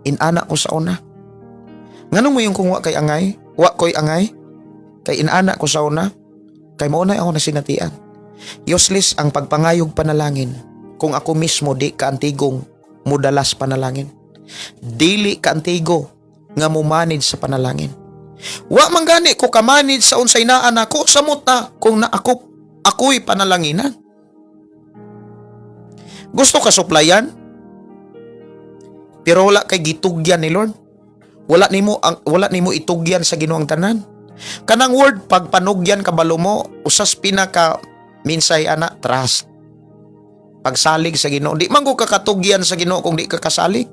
Inana ko sa una. Nganong mo yung kung wa kay angay? Wa ko'y angay? Kay inana ko sa una. Kay mao na ako nasinatian. Useless ang pagpangayog panalangin kung ako mismo di kaantigong mudalas panalangin. Dili kaantigo nga mo manage sa panalangin. Wa man gani ko kamanage sa unsay naa nako samot na kung na ako ako'y panalanginan. Gusto ka suplayan? Pero wala kay gitugyan ni Lord. Wala nimo itugyan sa Ginoo ang tanan. Kanang word pagpanugyan, kabalo mo, usas pinaka minsay ana, trust. Pagsalig sa Ginoo. Di man ko kakatugyan sa Ginoo kung di ka kasalig.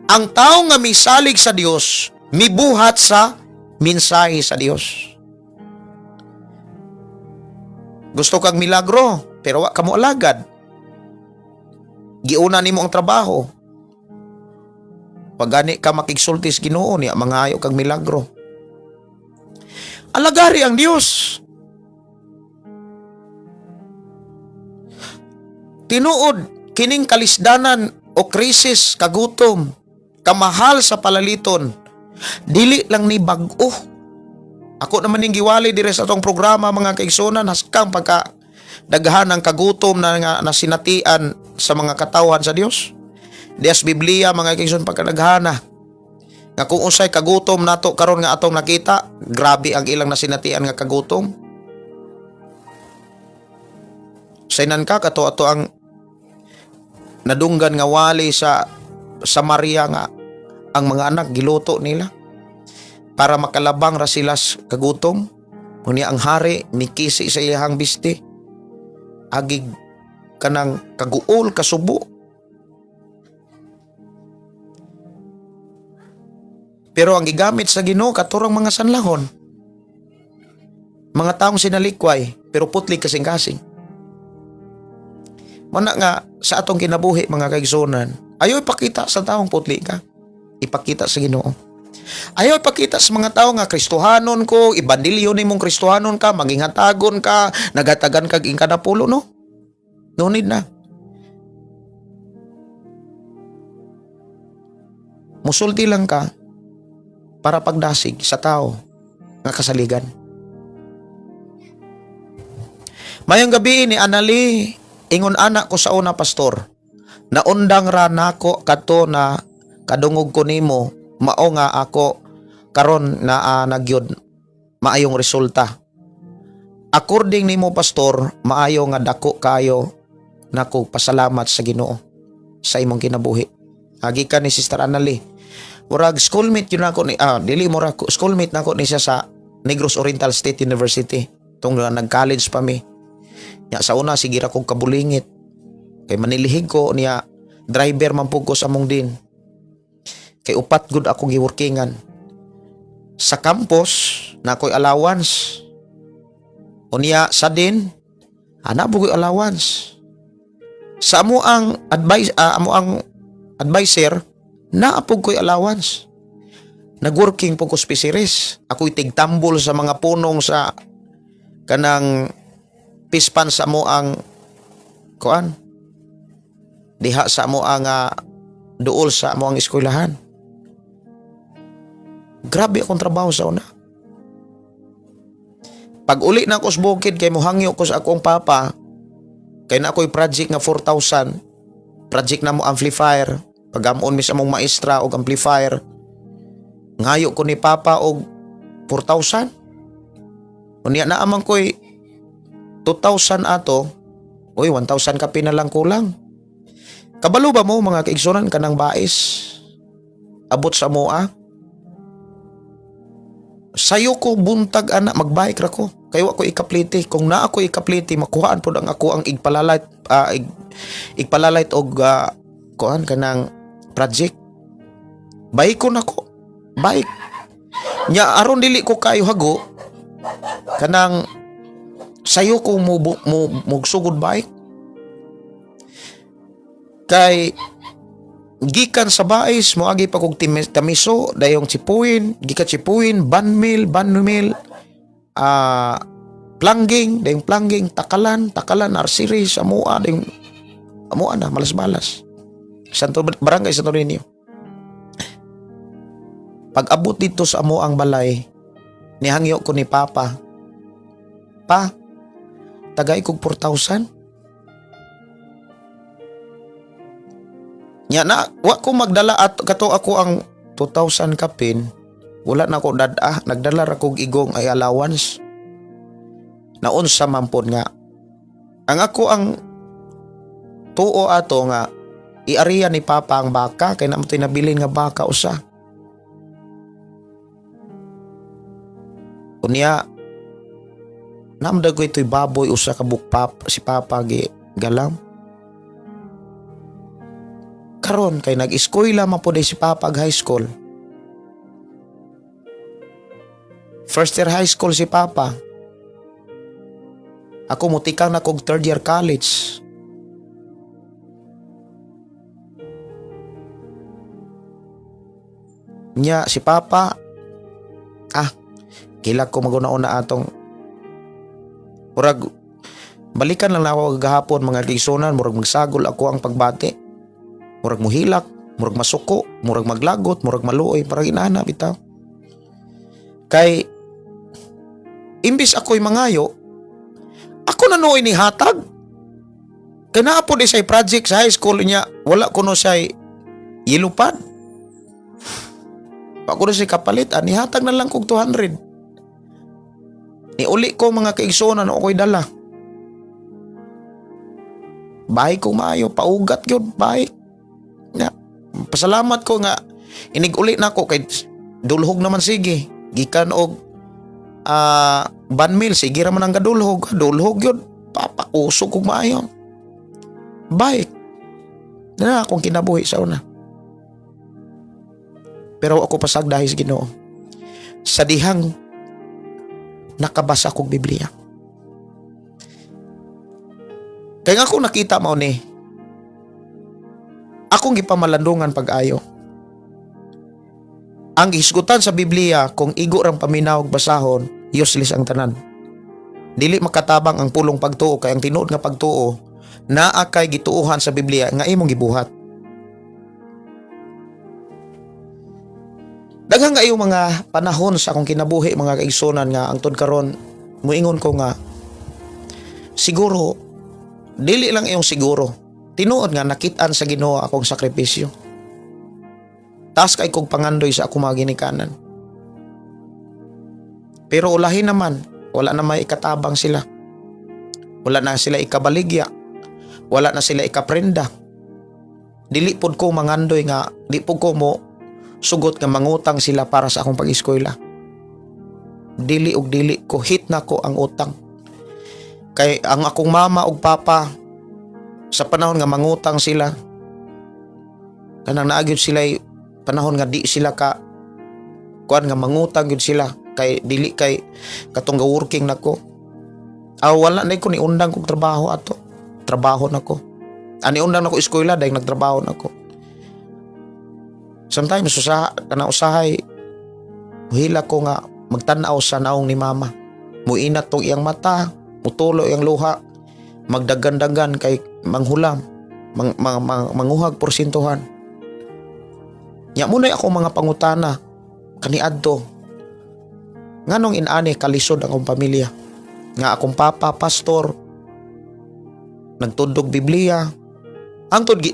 Ang tao nga misalig sa Dios, mibuhat sa mensahe sa Dios. Gusto kag milagro, pero wa ka mo alagad. Giuna nimo ang trabaho. Pagani ka makigsulti sa Ginoo niya, mangayo kag milagro. Alagari ang Dios. Tinuod kining kalisdanan o krisis, kagutom, kamahal sa palaliton, dili lang ni bag-o. Ako naman ning giwali dire sa atong programa, mga kaigsunan, haskang pagka daghan ang kagutom na nga nasinatian sa mga katawhan sa Dios. Dias Biblia, mga kaigsunan, pagkadaghana nga kung unsay kagutom nato karon nga atong nakita, grabe ang ilang nasinatian nga kagutom. Saynan ka kato ato ang nadunggan nga wali sa Samaria nga ang mga anak giluto nila para makalabang ra sila sa kagutom. Unya ang hari nikisi sa iyahang bisti agig kanang kaguol, kasubo. Pero ang gigamit sa Ginoo katurang mga sanlahon, mga taong sinalikway pero putli kasing-kasing. Mana nga sa atong kinabuhi, mga kaigsunan, ayaw ipakita sa taong putli ka. Ipakita sa Ginoo. Ayaw ipakita sa mga tao nga Kristohanon ko, ibandilyo nimong Kristohanon ka, maging hatagon ka, nagatagan kag ingkanapulo, no? No need na. Musulti lang ka para pagdasig sa tao nga kasaligan. Mayong gabi ni Anali, ingon anak ko sa una, pastor. Naundang ra nako kato na kadungog ko nimo, mao nga ako karon naa nagyod maayong resulta. According nimo, pastor, maayo nga dako kayo nako pasalamat sa Ginoo sa imong kinabuhi. Agi ka ni Sister Anali. Murag schoolmate yun ako ni dili murag schoolmate nako ni siya sa Negros Oriental State University. Tung nag-college pa mi. Nya sa una sige ra kog kabulingit. Kay manilihig ko niya, driver man pud ko sa among din. Kay upat gud ako giworkingan. Sa campus na ako'y allowance. Unya sa din ana bugoy allowance. Sa amo ang advice amo ang advisor naa pud ko'y allowance. Nagworking po ko sa fisheries. Ako'y tigtambol sa mga punong sa kanang pispan sa amo ang kuan diha sa amo ang duol sa amo ang eskwelahan. Grabe akong trabaho sa una. Pag uli na ako sa bukid kay mohangyo ko sa akong papa kay na ako'y project nga 4,000, project na mo amplifier, pag-amon mi sa among maestra og amplifier, ngayo ko ni papa og 4,000. Unya na amang ko'y 2,000 ato. Uy, 1,000 ka na lang kulang. Kabalo ba mo, mga kaigsunan, kanang bais abot sa moa? Sayo ko buntag ana, magbike ra ko. Kay wa ko ikaplite. Kung naa ko ikaplite, makuhaan pod ang ako ang igpalalayt igpalalayt og kuan kanang project. Bike ko nako. Bike. Nya aron dili ko kayo hago kanang sayo ko mo, mo mugsugod bike. Kay gikan sa Bais moagi pa kog Tamiso, dayong Chipuin, gikan Chipuin, Banmil, Banmil, Plangging, dayong Plangging, Takalan, Takalan, Arciri, Samoa, dayong Amoa na, Malas-Malas. Santo Barangay Santo Niño. Pag abot dito sa amo ang balay, nihangyo ko ni Papa. "Pa, tagay kog 4,000." Nya na, wa ko magdala at kato ako ang 2,000 kapin. Wala na ko dad-a, nagdala ra kog igong ay allowance. Naunsa man pod nga. Ang ako ang tuo ato nga iariya ni Papa ang baka kay na mo nabilin nga baka usa. Unya namdag ko ito'y baboy usa ka bukpap si Papa gi galam. Karon kay nag-eskwela man pud si Papa ag high school. First year high school si Papa. Ako mutikang na kog third year college. Nya si Papa, kila ko maguna-una atong murag balikan lang nako gahapon, mga kaigsuonan, murag magsagol ako ang pagbati. Murag muhilak, murag masuko, murag maglagot, murag maluoy, parang inana bitaw. Kay imbis ako'y mangayo, ako na nooy ni hatag. Kay naa po di say project sa high school niya, wala ko no siya'y yellow pad. Pa ko na siya kapalit, nihatag na lang kog 200. Niuli ko, mga kaigsuonan, ako'y dala. Bahay ko maayo, paugat yun, bahay. Nga, pasalamat ko nga, inig-uli na ako kay dulhog naman sige. Gikan og 1 mil, sige raman ang gadulhog. Dulhog yun, papakusog kog maayo. Bike. Na akong kinabuhi sa una. Pero ako pasagdahi sa Ginoo. Sa dihang nakabasa kog Biblia. Kaya nga ako nakita mao ni akong gipamalandungan pag-ayo. Ang hisgutan sa Biblia, kung igo rang paminaw og basahon, useless ang tanan. Dili makatabang ang pulong pagtuo kay ang tinuod nga pagtuo naa kay gituohan sa Biblia nga imong gibuhat. Daghang kayo mga panahon sa akong kinabuhi, mga kaigsunan, nga angtod karon muingon ko nga siguro dili lang iyong siguro tinuod nga nakit-an sa Ginoo akong sakripisyo. Taas kay kog pangandoy sa akong mga ginikanan. Pero ulahin naman, wala na may ikatabang sila. Wala na sila ikabaligya. Wala na sila ikaprenda. Dili pod ko mangandoy nga, di pod ko mo sugot nga mangutang sila para sa akong pag-eskwela. Dili og dili ko, hit na ko ang utang. Kay ang akong mama ug papa sa panahon nga mangutang sila, kanang naa gyud sila panahon nga di sila ka kuan nga mangutang gyud sila kay dili kay katong ga working nako. Ah, wala na ko ni undang kog trabaho ato. Trabaho nako. Ani undang nako eskwela dahil nagtrabaho nako. Sometimes usaha kana usahay muhila ko nga magtan-aw sa naong ni mama. Muinat tong iyang mata, mutulo iyang luha, magdagan-dagan kay manghulam, manguhag porsintuhan. Nya muna'y ako mga pangutana kaniadto. Nganong inani kalisod ang akong pamilya? Nga akong papa pastor, nagtudog Biblia. Angtod gi,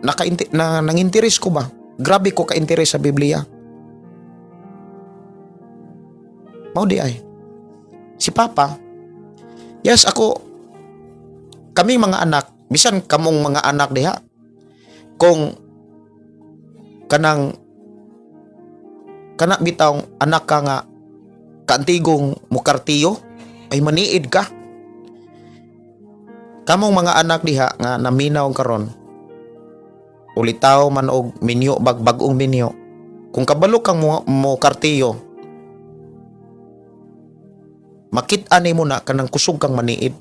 naka na, nanginteres ko ba? Grabe ko ka-interes sa Biblia. Mao di ay. Si papa, yes ako, kami mga anak, bisan kamong mga anak diha, kung kanang kana bitawng anak ka nga kaantigong mukartiyo, ay maniid ka. Kamong mga anak diha nga naminaw karon, ulitaw man og minyo bag bag-ong minyo, kung kabalo kang mo kartiyo, makit-an nimo na kanang kusog kang maniid.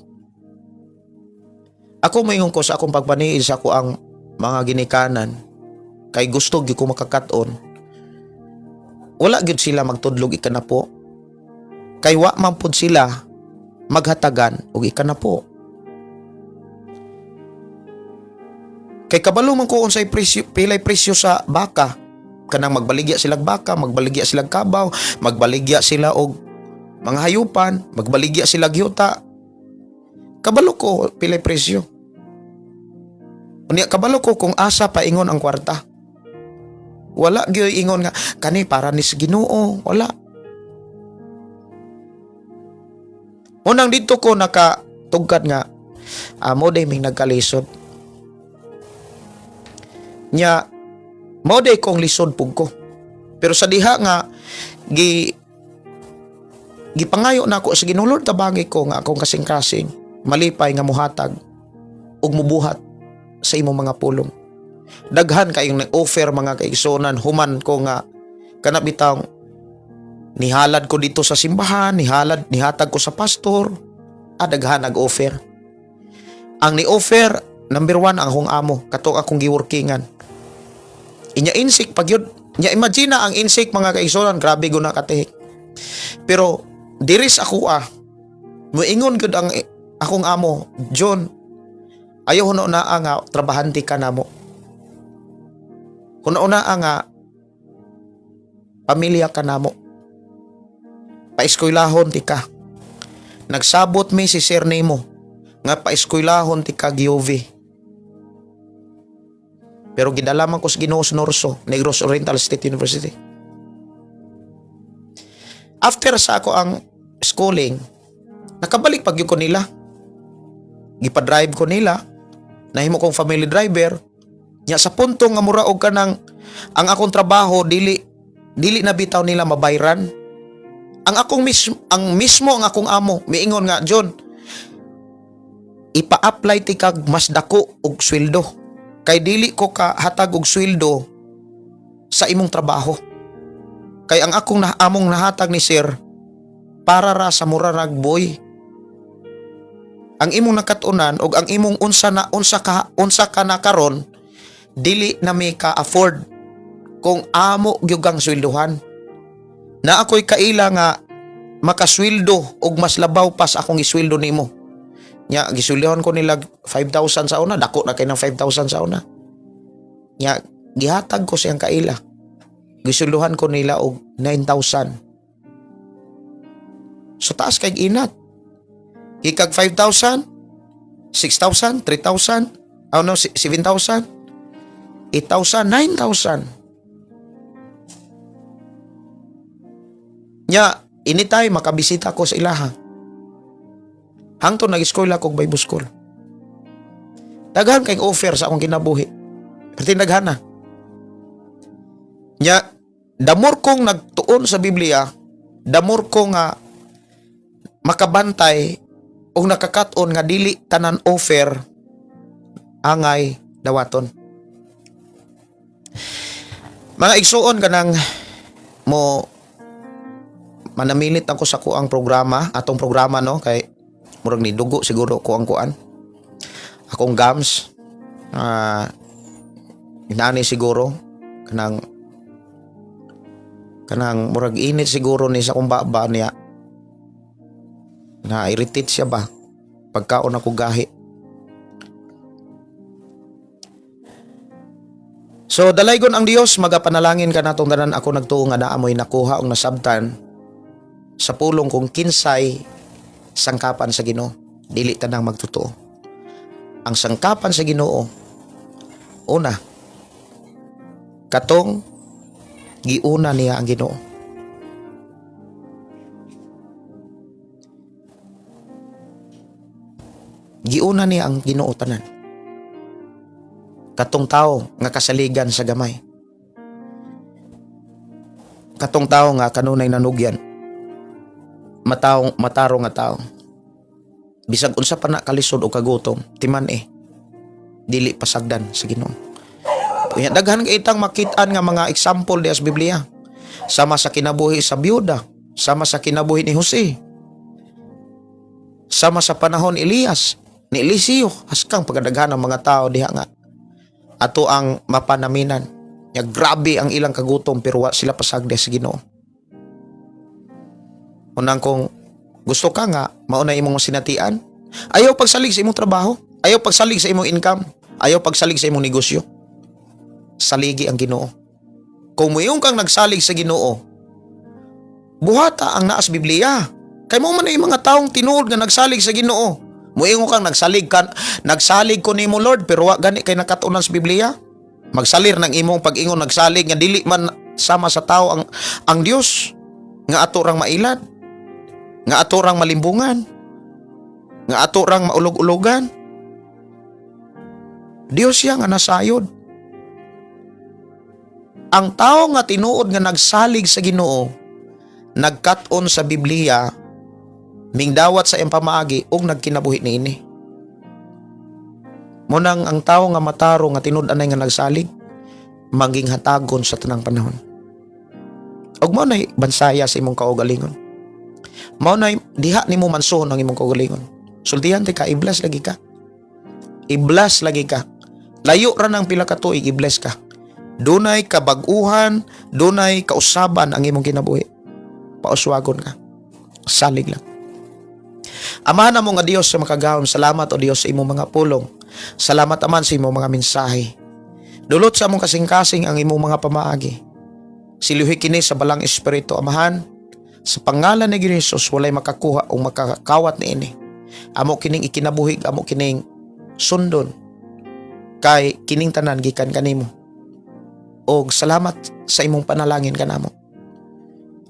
Ako moingon ko sa akong pagpaniid sa ako ang mga ginikanan, kay gusto gyud ko makakat-on. Wala gyud sila magtudlog ikanapo. Kay wa man pud sila maghatagan og ikanapo. Kay kabalo man ko unsay presyo, pilay presyo sa baka. Kanang magbaligya silag baka, magbaligya silag kabaw, magbaligya sila og mga hayupan, magbaligya sila yuta. Kabalo ko pilay presyo. Unya kabalo ko kung asa paingon ang kwarta. Wala gyud ingon nga kani para ni sa Ginoo, wala. Unang dito ko nakatugkad nga amo day ming nagkalisod. Nya mao day kong lisod pug ko. Pero sa diha nga gipangayo nako sa Ginoo, Lord, tabangi ko nga akong kasing-kasing malipay nga muhatag ug mubuhat sa imong mga pulong. Daghan kayong nag-offer, mga kaigsuonan, human ko nga kana bitawng nihalad ko dito sa simbahan, nihatag ko sa pastor, daghan nag-offer. Ang ni-offer number 1 ang akong amo, katong akong giworkingan. Inya insik pag yun. Nya imagine na ang insect, mga kaigsuonan, grabe guna katihik. Pero diri sa ako ah, muingon gud ang akong amo, "John, ayaw huna nga trabahante ka namo. Huna nga pamilya ka namo. Paeskwelahon ti ka. Nagsabot mi si sir nimo nga paeskwelahon ti ka UV." Pero gidala man ko sa Ginoo sa Norso, Negros Oriental State University. After sa ako ang schooling, nakabalik pag ko nila. Gipa-drive ko nila. Nahimo kong family driver. Nya sa punto nga mura og kanang ang akong trabaho dili dili na bitaw nila mabayran. Ang mismo ang akong amo miingon nga, "John, ipa-apply ti kag mas dako og sweldo kay dili ko ka hatag og sweldo sa imong trabaho. Kay ang akong na, among nahatag ni sir para ra sa mura rag boy. Ang imong nakatunan og ang imong unsa na unsa ka na karon, dili na mi ka afford kung amo gyud kang sweldohan. Na ako'y kaila nga makasweldo og mas labaw pa sa akong isweldo nimo." Nya gisweldohan ko nila 5,000 sa una, dako na kay ng 5,000 sa una. Nya gihatag ko siyang kaila. Gisweldohan ko nila og 9,000. So taas kay inat. Hikag 5,000, 6,000, 3,000, oh no, 7,000, 8,000, 9,000. Nya, anytime makabisita ko sa ilaha. Hangtod nag-eskwela kog Bible school. Daghan kay offer sa akong kinabuhi. Pero daghan na. Nya, the more kong nagtuon sa Biblia, the more ko nga makabantay o nakakaton nga dili tanan offer angay dawaton. Mga igsuon, kanang mo manamilit ako sa kuang programa, atong programa, no, kay murag ni dugo siguro ko ang kuan. Akong gums inani siguro kanang kanang murag init siguro ni sa akong baba niya na irritate siya ba pagkaon ako gahi. So dalaygon ang Dios, magapanalangin ka natong tanan. Ako nagtuo nga naa mo'y nakuha og nasabtan sa pulong kung kinsay sangkapan sa Ginoo. Dili tanang magtotoo. Ang sangkapan sa Ginoo, una, katong giuna niya ang Ginoo. Giuna niya ang Ginoo tanan. Katong tao nga kasaligan sa gamay. Katong tao nga kanunay nanugyan. Matawong matarong nga tao. Bisag unsa pa na kalisod o kagutom, timan eh. Dili pasagdan sa Ginoo. Unya daghan kay itang makitaan nga mga example diya sa Biblia. Sama sa kinabuhi sa byuda, sama sa kinabuhi ni Jose. Sama sa panahon Elias, ni Eliseo, haskang pagkadaghan ng mga tao diha nga ato ang mapanaminan. Ya grabe ang ilang kagutom pero wa sila pasagdi sa Ginoo. Unang kung gusto ka nga mauna imong sinatian, ayaw pagsalig sa imong trabaho, ayaw pagsalig sa imong income, ayaw pagsalig sa imong negosyo. Saligi ang Ginoo. Kung muingon kang nagsalig sa Ginoo, buhata ang naas Biblia. Kay mo man ay mga taong tinuod nga nagsalig sa Ginoo. Muingon kang nagsalig ka, "Nagsalig ko nimo, Lord," pero wa gani kay nakatunan sa Biblia. Magsalir ng imong pag-ingon nagsalig nga dili man sama sa tao ang Dios nga ato rang mailad, nga ato rang malimbungan, nga ato rang maulog-ulogan. Dios siya nga nasayod. Ang tao nga tinuod nga nagsalig sa Ginoo, nagkat-on sa Biblia, mingdawat sa iyang pamaagi ug nagkinabuhi niini. Munang ang tao nga matarong nga tinud-anay nga nagsalig, maging hatagon sa tanang panahon. Ug mao nay bansaya sa imong kaugalingon. Mao nay diha nimo mansuhon ang imong kaugalingon. Sultihan ti ka, i-bless lagi ka. I-bless lagi ka. Layo ra ng pila ka tuig, i-bless ka. Dunay kabag-uhan, dunay kausaban ang imong kinabuhi. Pauswagon ka. Salig lang. Amahan namo nga Dios sa makagagahom, salamat, o Dios, sa imong mga pulong. Salamat, Aman, sa imong mga mensahe. Dulot sa among kasing-kasing ang imong mga pamaagi. Siluhi kini sa Balaang Espiritu, Amahan. Sa pangalan ni Jesus, walay makakuha o makakawat niini. Amo kining ikinabuhi, amo kining sundon. Kay kining tanan gikan kanimo. Og salamat sa imong panalangin kanamo.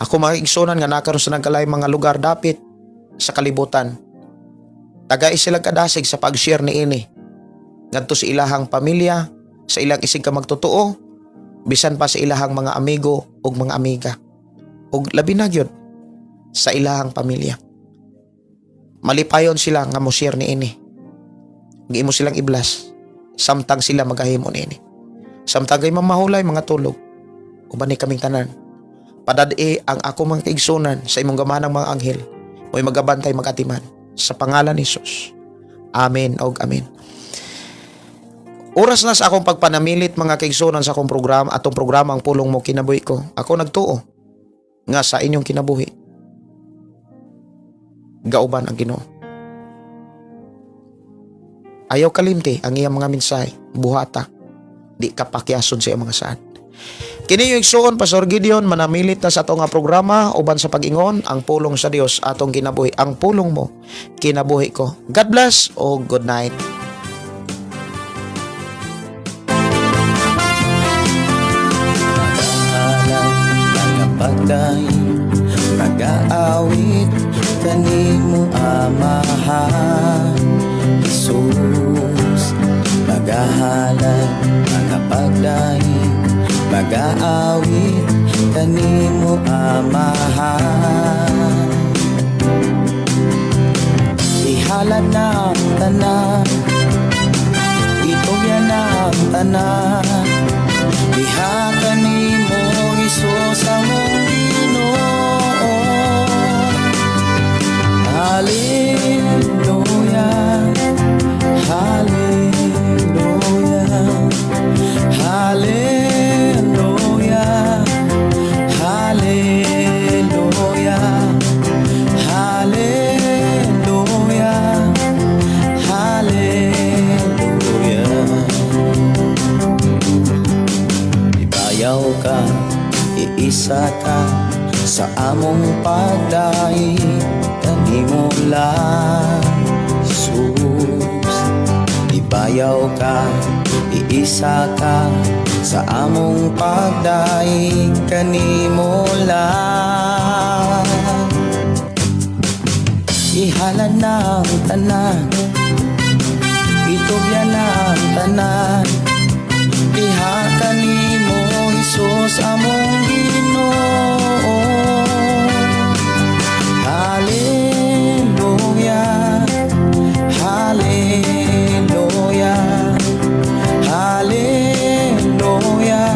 Ako mga igsunan nga nakaron sa nagkalaing mga lugar dapit sa kalibutan. Tagai sila kadasig sa pag-share niini. Ngadto sa ilahang pamilya, sa ilang isig ka magtotoo, bisan pa sa ilahang mga amigo ug mga amiga. Ug labi na gyud sa ilahang pamilya. Malipayon sila nga mo share niini. Imo silang i-bless samtang sila magahimo niini. Samtang kay mamahulay mga tulog, uban ni kaming tanan. Padad-i ang ako mga kaigsunan sa imong gamahanang mga anghel, mo'y magabantay, magatiman sa pangalan ni Jesus. Amen og amen. Oras na sa akong pagpanamilit, mga kaigsunan, sa akong programa, atong programa, Ang Pulong Mo Kinabuhi Ko. Ako nagtuo nga sa inyong kinabuhi gauban ang Ginoo. Ayaw kalimti ang iyang mga mensahe, buhata. Di ka pakyason sa iyang mga saad. Kini yung igsuon, Pastor Gideon, manamilit na sa atong nga programa uban sa pag-ingon, ang pulong sa Dios atong kinabuhi. Ang pulong mo, kinabuhi ko. God bless o good night. Magahalad, magapagdaig, magaawit kanimo, Amahan Jesus. Magahalad, magapagdaig, magaawit kanimo, Amahan. Ihalad na ang tanan, itugyan na ang tanan. Diha kanimo, Hesus, among Ginoo. Hallelujah, Hallelujah, Hallelujah, Hallelujah, Hallelujah, Hallelujah. Ibayaw ka, iisa ka sa among pagdaig kanimo lang, Jesus. Ibayaw ka, iisa ka sa among pagdaig kanimo lang. Ihalad na ang tanan, itugyan na ang tanan. Diha kanimo, Hesus, among Ginoo. Hallelujah, Hallelujah, Hallelujah,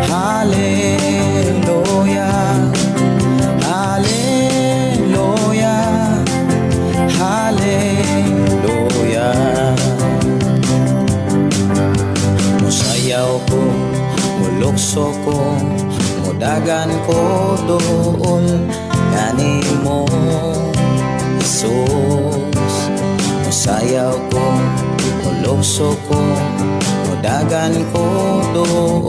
Hallelujah, Hallelujah, Hallelujah. Musayaw ko, mulukso ko, mudagan ko dool kanimo, Jesus. Musayaw ko, mulukso ko, mudagan ko dool.